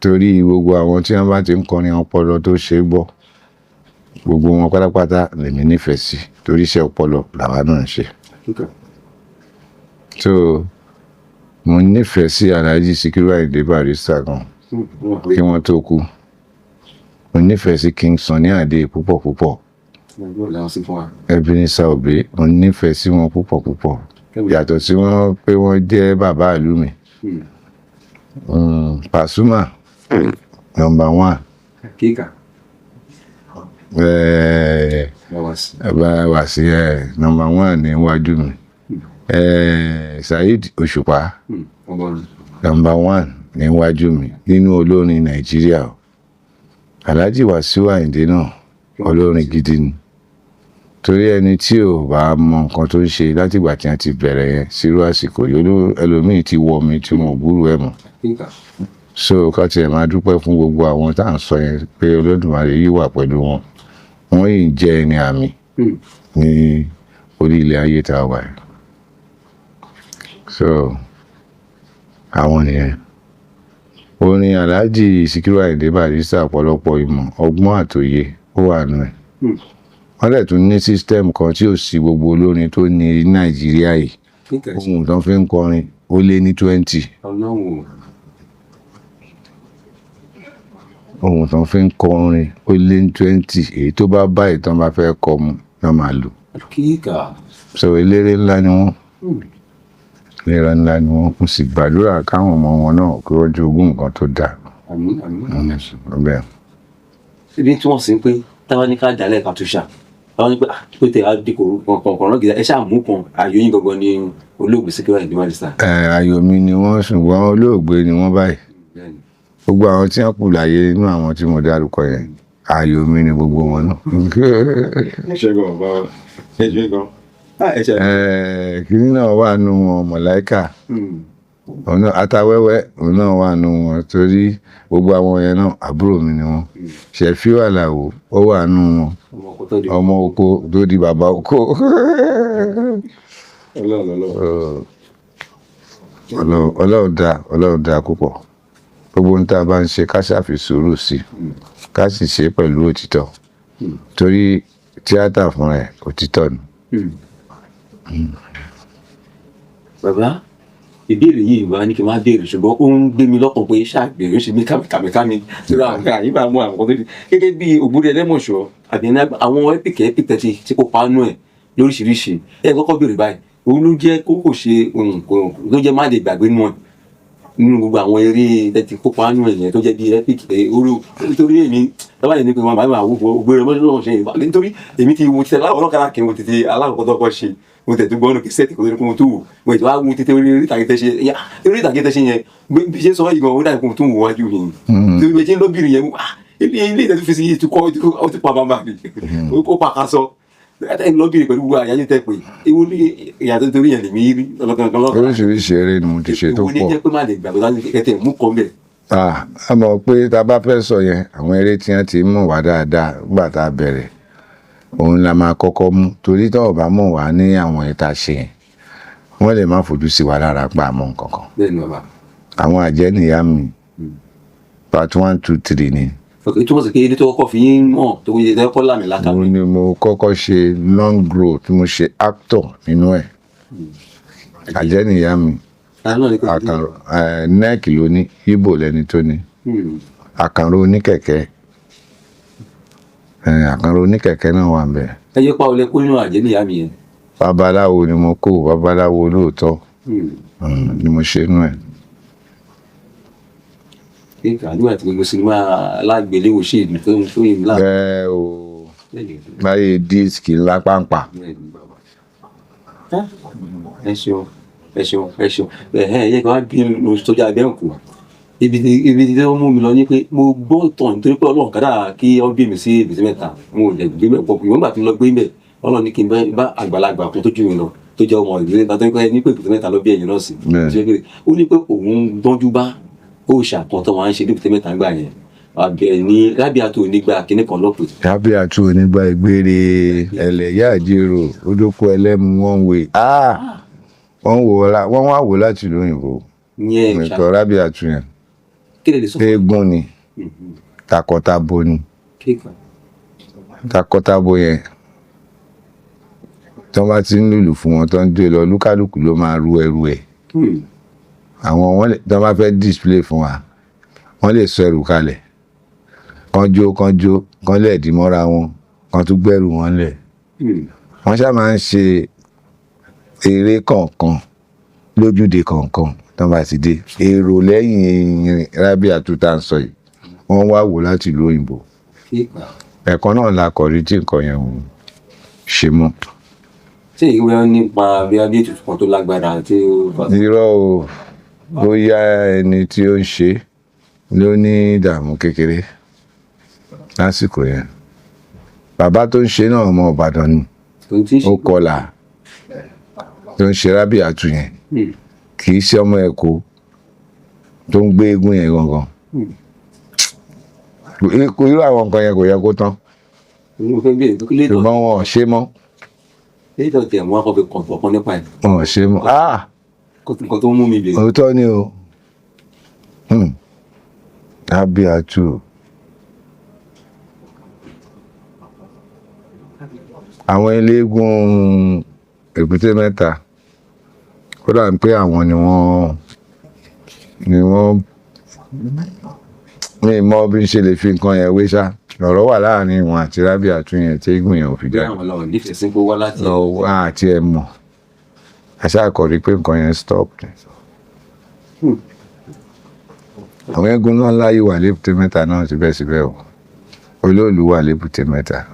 torí gbogbo àwọn tí wọ́n bá ti ń kọrin ọpọlọ tó ṣe é gbọ́, gbogbo wọn pátápátá lèmi nífẹ̀ẹ́ sí, torí iṣẹ́ ọpọlọ làwa náà ń ṣe. So mo nífẹ̀ẹ́ sí Alhaji Sikiru Ayinde Barrister gan kí wọ́n tó kú. Mo nífẹ̀ẹ́ sí King Sunny Adé púpọ̀ púpọ̀. Ebenezer Obey, mo nífẹ̀ẹ́ sí wọn púpọ̀ púpọ̀, yàtọ̀ sí wọn pé wọ́n jẹ́ bàbá ìlú mi. Pasuma number 1. Kíkà. Wàsí number 1 níwájú mi. Saheed Òṣùpá number 1 níwájú mi nínú olórin Nàìjíríà. Alhaji Wasiu Ayinde náà olórin gidi ni, torí ẹni tí ò bá mọ nǹkan tó ń ṣe látìgbà tí wọ́n ti bẹ̀rẹ̀ yẹn sírú àsìkò yìí, ẹlòmíì ti wọ mi tí mo gbúrú ẹ̀ mọ̀. So ká tiẹ̀ máa dúpẹ́ fún gbogbo àwọn tá à ń sọ yẹn pé Olódùmarè yìí wà pẹ̀lú wọn, wọ́n yìí ń jẹ́ ẹni àmì ní orí ilẹ̀ ayé tá a wà yìí. So àwọn nìyẹn. Orin Alhaji Sikiru Ayinde Barrister ọ̀pọ̀lọpọ̀ ìmọ̀, ọgbọ́n àtòye ó wà nù ẹ̀. Wọ́n dẹ̀ tún ní sísítẹ́ẹ̀mù kan tí ò sí gbogbo olórin tó ní Nàìjíríà yìí. Ohun tó fi ń kọrin ó lé ní 20. Ohun tó fi ń kọrin ó lé ní 20. Èyí tó bá bá ìtàn bá fẹ́ kọ mu náà máa lò. So eléré ńlá ni wọ́n. Eléré ńlá ni wọ́n. Mo sì gbàdúrà káwọn ọmọ wọn náà kí wọ́n jogún nǹkan tó dáa. Bẹ́ẹ̀. Ibi tí wọ́n sì ń pé táwọn ní ká dálẹ̀ ká tó ṣà. Táwọn ní pé pé tẹ̀ á di kọ̀ọ̀kan náà gidi, ẹ ṣáà mú kan ayò yín gangan ní olóògbé Sikiru Ayinde Barrister. Ayò mi ni wọ́n, ṣùgbọ́n olóògbé ni wọ́n báyìí. Gbogbo àwọn tí wọ́n kù láyé nínú àwọn tí mo dárúkọ yẹn, ayò mi ni gbogbo wọn náà. Ṣẹ́gun ọ̀bá ẹ ṣe gan. Kínní náà wà nù wọn, Mọ̀láíkà. Òun náà Atawẹ́wẹ́, òun náà wà nù wọn, torí gbogbo àwọn yẹn náà àbúrò mi ni wọn. Ṣẹ̀fíù Àlàó ó wà nù wọn. Ọmọ oko tó di bàbá oko. Ọlọ́run dá, Ọlọ́run dá púpọ̀. Gbogbo ohun tá a bá ń ṣe ká ṣàfi sùúrù sí i, ká sì ṣe é pẹ̀lú òtítọ́. Torí tíátà fúnra ẹ̀ òtítọ́ ni. Bàbá, ìbéèrè yìí wà ní kí n máa béèrè, ṣùgbọ́n ó ń gbé mi lọ́kàn pé ṣàgbèrè ó ṣe mí kàmìkàmì tí ó rà yìí bá mú àwọn kan tó fi gẹ́gẹ́ bí Ògbórí Ẹlẹ́mọ̀ṣọ́ àbí àwọn ẹ́pìkì ẹ́pìkì tí kò pa nú ẹ̀ lóríṣiríṣi. Ẹ kọ́kọ́ béèrè báyìí, òun ló jẹ́ kó kò ṣe ohun tó jẹ́ má lè gbàgbé nú ẹ̀ nínú gbogbo àwọn eré tẹ́tí kó pa nú ẹ̀ yẹn tó jẹ́ bí ẹ́pìkì orú, nítorí èmi tábà yẹn ní pé wọn bá máa wò Ògbórí Ẹlẹ́mọ̀ṣọ́ ṣe nítorí èmi ti wo títẹ ọlọ́kadà kí n wo títí alákọ̀ọ́kọ́ tó kọ́ ṣe, mo tẹ̀ tó gbọ́ ọ́nà kẹsẹ̀tì kò tó ní kó mo tó wò, mo ètò àwọn tètè orí ìtàgé tẹ́ ṣe yá, orí ìtàgé tẹ́ ṣe yẹn bí ṣe sọ yìí gan ó dàbí kó mo tó wò wájú mi ni bí ṣe ń lọ́bìnrin yẹn, ilé ìtẹ́tù fi sí yìí tukọ́ ó ti pa bàbá mi ó pa ká sọ ẹ lọ́bìnrin pẹ̀lú gbogbo àyájọ́ tẹ́ pé ewu ní ìyàtọ̀ torí yẹn lèmi rí ọlọ́kan. Oríṣiríṣi eré ni mo ti ṣe tó ewu ní pọ̀. jẹ́ pé má lè gbàgbé láti kẹ́tẹ̀ mú kan bẹ̀. A mọ̀ pé tá a bá fẹ́ sọ yẹn, àwọn eré tí wọ́n ti mọ̀ wá dáadáa nígbà tá a bẹ̀rẹ̀, òun la máa kọ́kọ́ mú, torí tó ò bá mọ̀ wá ní àwọn ìta ṣe yẹn, wọ́n lè má fojú sí wa lára pa àmọ́ nǹkan kan. Bẹ́ẹ̀ni bàbá. Àwọn àjẹ́ nìyá mi part 1 2 3 ni. Ok, túmọ̀ sí pé ilé tó kọ́kọ́ fi yín mọ̀ tó yẹ kọ́ lámì láta. Mo ní mo kọ́kọ́ ṣe long road tí mo ṣe actor nínú ẹ̀. Àjẹ́ nìyá mi. Àkànrò nẹ́ẹ̀kì ló ní, Ìgbò lẹni tó ní. Àkànrò oníkẹ̀kẹ́. Àkànrò oníkẹ̀kẹ́ náà wà ńbẹ̀. Ẹ jẹ́ pa olè kó nínú àjẹ́ nìyá mi yẹn. Babaláwo ni mo kó, babaláwo lóòótọ́ ni mo ṣe nú ẹ̀. Kíkà nígbà tí gbogbo sinimá alágbèléwò ṣe ìlú tó ń tó yìí ńlá. Ẹ o, láyé díìskì ńlá pàǹpà. Ẹ ṣeun, ẹ ṣeun, ẹ ṣeun. Ẹ yẹ kí wọ́n bí lu sójà abẹ́ òkú. Ibi tí wọ́n mú mi lọ ní pé mo gbọ́ tàn nítorí pé Ọlọ́run kádà kí wọ́n bí mi sí Èbúté Mẹ́ta. Mo ò lè gbé mẹ́ pọ̀. Ìwọ́n gbà tí mo lọ gbé mẹ́, Ọlọ́run ní kí n bá àgbàlagbà kan tó jù mí lọ, tó jẹ́ ọmọ ìlú níta, tó ní pé ní pé Èbúté Mẹ́ta ló bí ẹ̀yìn náà sí. Bẹ́ẹ̀. Ó ní pé òun gbọ́njú bá òòṣà kan tó máa ń ṣe ní Èbúté Mẹ́ta gbà yẹn, àbẹ̀ ní Rábíàtú onígbà kíní kan lọ́pọ̀. Rábíàtú onígbà ìgbére, ẹlẹ́yà àjèrò, odókó ẹlẹ́mu, wọ́n wé, wọ́n wò ó, wọ́n wá wò láti ìlú òyìnbó. Ìyẹn ṣá. Nǹkan Rábíàtú yẹn. Kí lè lè sọ fún Eégún ni, takọtabo ni. Kíkà. Takọtabo yẹn, tí wọ́n bá ti ń lùlù fún wọn tó ń dé lọ, lúkálùkù ló máa ru ẹrù ẹ̀. Àwọn wọn lè, tí wọ́n bá fẹ́ display fún wa, wọ́n lè sọ ẹrù kalẹ̀, kán jó, kán jó, kán lẹ̀ dì mọ́ra wọn, kán tún gbẹ́rù wọn lẹ̀. Wọ́n ṣáà máa ń ṣe eré kọ̀ọ̀kan lójúde kọ̀ọ̀kan. Tí wọ́n bá ti dé, èrò lẹ́yìn Rábíàtú tá à ń sọ yìí, wọ́n wá wò láti ìlú òyìnbó. Kíkà. Ẹ̀kan náà la kọ̀ rí tí nǹkan yẹn ò ṣe mọ́. Ṣé ìwé nípa bí abí ètùtù kan tó lágbára tí ó fà? Irọ́ o. Bóyá ẹni tí ó ń ṣe ló ní ìdààmú kékeré lásìkò yẹn. Bàbá tó ń ṣe náà, ọmọ Ìbàdàn ni. Tó ń tí ń ṣe. Ó kọlà tó ń ṣe Rábíàtú yẹn, kì í ṣe ọmọ Èkó tó ń gbé eégún yẹn gangan. Irú àwọn nǹkan yẹn kò yẹ kó tán. Mo fẹ́ bí ètò kílé tó. Ṣùgbọ́n wọn ò ṣe mọ́. Èyí tó tẹ̀ mú akọ́fẹ́ kọ̀ọ̀kan nípa ẹ̀. Wọn ò ṣe mọ́. Ah! Nǹkan tó mú mi bèrè. Òótọ́ ni o. Rábíàtú, àwọn eléégún Èbúté Mẹ́ta, ó dà pé àwọn ni wọ́n mi mọ bí n ṣe lè fi nǹkan yẹn wé ṣá. Ọ̀rọ̀ wà láàrin wọn àti Rábíàtú yẹn tí eégún yẹn ò fi Bí jáde. àwọn làwọn nífẹ̀ẹ́ sí pé wá láti. Lọ wá àti ẹ mọ̀, àṣà kọ̀ rí pé nǹkan yẹn stop ni. Àwọn eégún ńlá ńlá yìí wà lÉbúté Mẹ́ta náà síbẹ̀síbẹ̀ o. Olóòlù wà lÉbúté Mẹ́ta,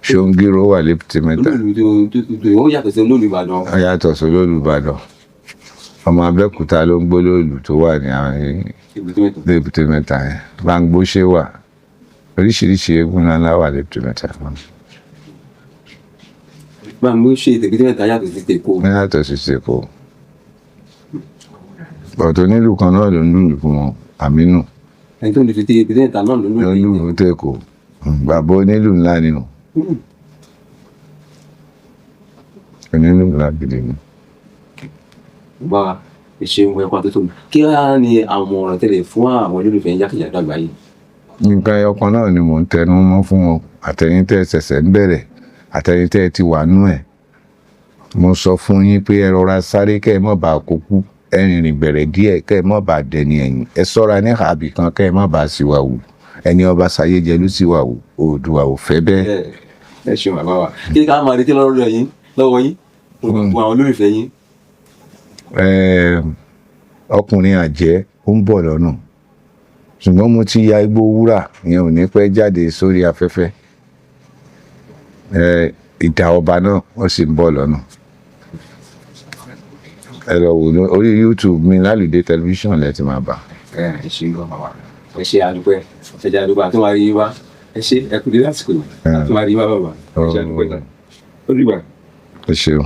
Ṣóńgíró wà lÉbúté Mẹ́ta. Olóòlù tó ó yàtọ̀ sí olóòlù Ìbàdàn. Ó yàtọ̀ sí olóòlù Ìbàdàn. Ọmọ Abẹ́òkúta ló ń gbólóòlù tó wà ní àwọn Èbúté Mẹ́ta. lÉbúté Mẹ́ta yẹn. Báńgbóṣe wà, oríṣiríṣi eégún ńlá ńlá wà lÉbúté Mẹ́ta. Báwo ṣe Èbúté Mẹ́ta yàtọ̀ sí tÈkó? Ó yàtọ̀ sí tÈkó. Ọ̀tọ̀ onílù kan náà ló ń lùlù fún wọn, Àmínú. Ẹni tó ń lu ti Èbúté Mẹ́ta náà ló ń Ló ń lùlù fún tÈkó. Bàbá onílù ńlá ni o, onílù ńlá gidi ni. Bá ìṣeun ẹ̀kọ́ àtúntò, kí á ní àwọn ọ̀rọ̀ tẹ́lẹ̀ fún àwọn olólùfẹ́ jákèjádò àgbáyé? Nǹkan ẹyọ kan náà ni mò ń tẹnu mọ́ fún wọn. Àtẹ̀yin tẹ́ ẹ ṣẹ̀ṣẹ̀ ń bẹ̀rẹ̀, àtẹ̀yin tẹ́ ẹ ti wà nú ẹ̀, mo sọ fún yín pé ẹ rọra sáré kẹ́ ẹ má bàa kó kú, ẹ rìnrìn bẹ̀rẹ̀ díẹ̀ kẹ́ ẹ má bàa dẹni ẹ̀yìn, ẹ sọ́ra ní àbí kan kẹ́ ẹ má bàa ṣìwà wù. Ẹni ọba ṣayé jẹ ló ṣìwà wù, Oòduà ò fẹ́ bẹ́ẹ̀. Ẹ ṣeun, bàbá wa. Kí ni ká máa retí lọ́wọ́ yín, lọ́wọ́ yín, gbogbo àwọn olólùfẹ́ yín? Ọkùnrin àjẹ́ ó ń bọ̀ lọ́nà, ṣùgbọ́n mo ti ya Igbó Wúrà ìyẹn, ò ní pẹ́ jáde sórí afẹ́fẹ́. Ìdà ọba náà, ó sì ń bọ̀ lọ́nà. Ẹ lọ wò ní orí YouTube mi, Lálùdé Tẹlifíṣàn, lẹ ti máa bá. Ẹ ṣe gan, bàbá. Ẹ ṣe, àdúpẹ́. Ẹ jẹ́ àdúpẹ́ àti máa rí yín wá. Ẹ ṣe, ẹ kú dé lásìkò yìí àti máa rí yín wá, bàbá. Ẹ ṣe, àdúpẹ́ náà. Ó dìgbà. Ẹ ṣeun.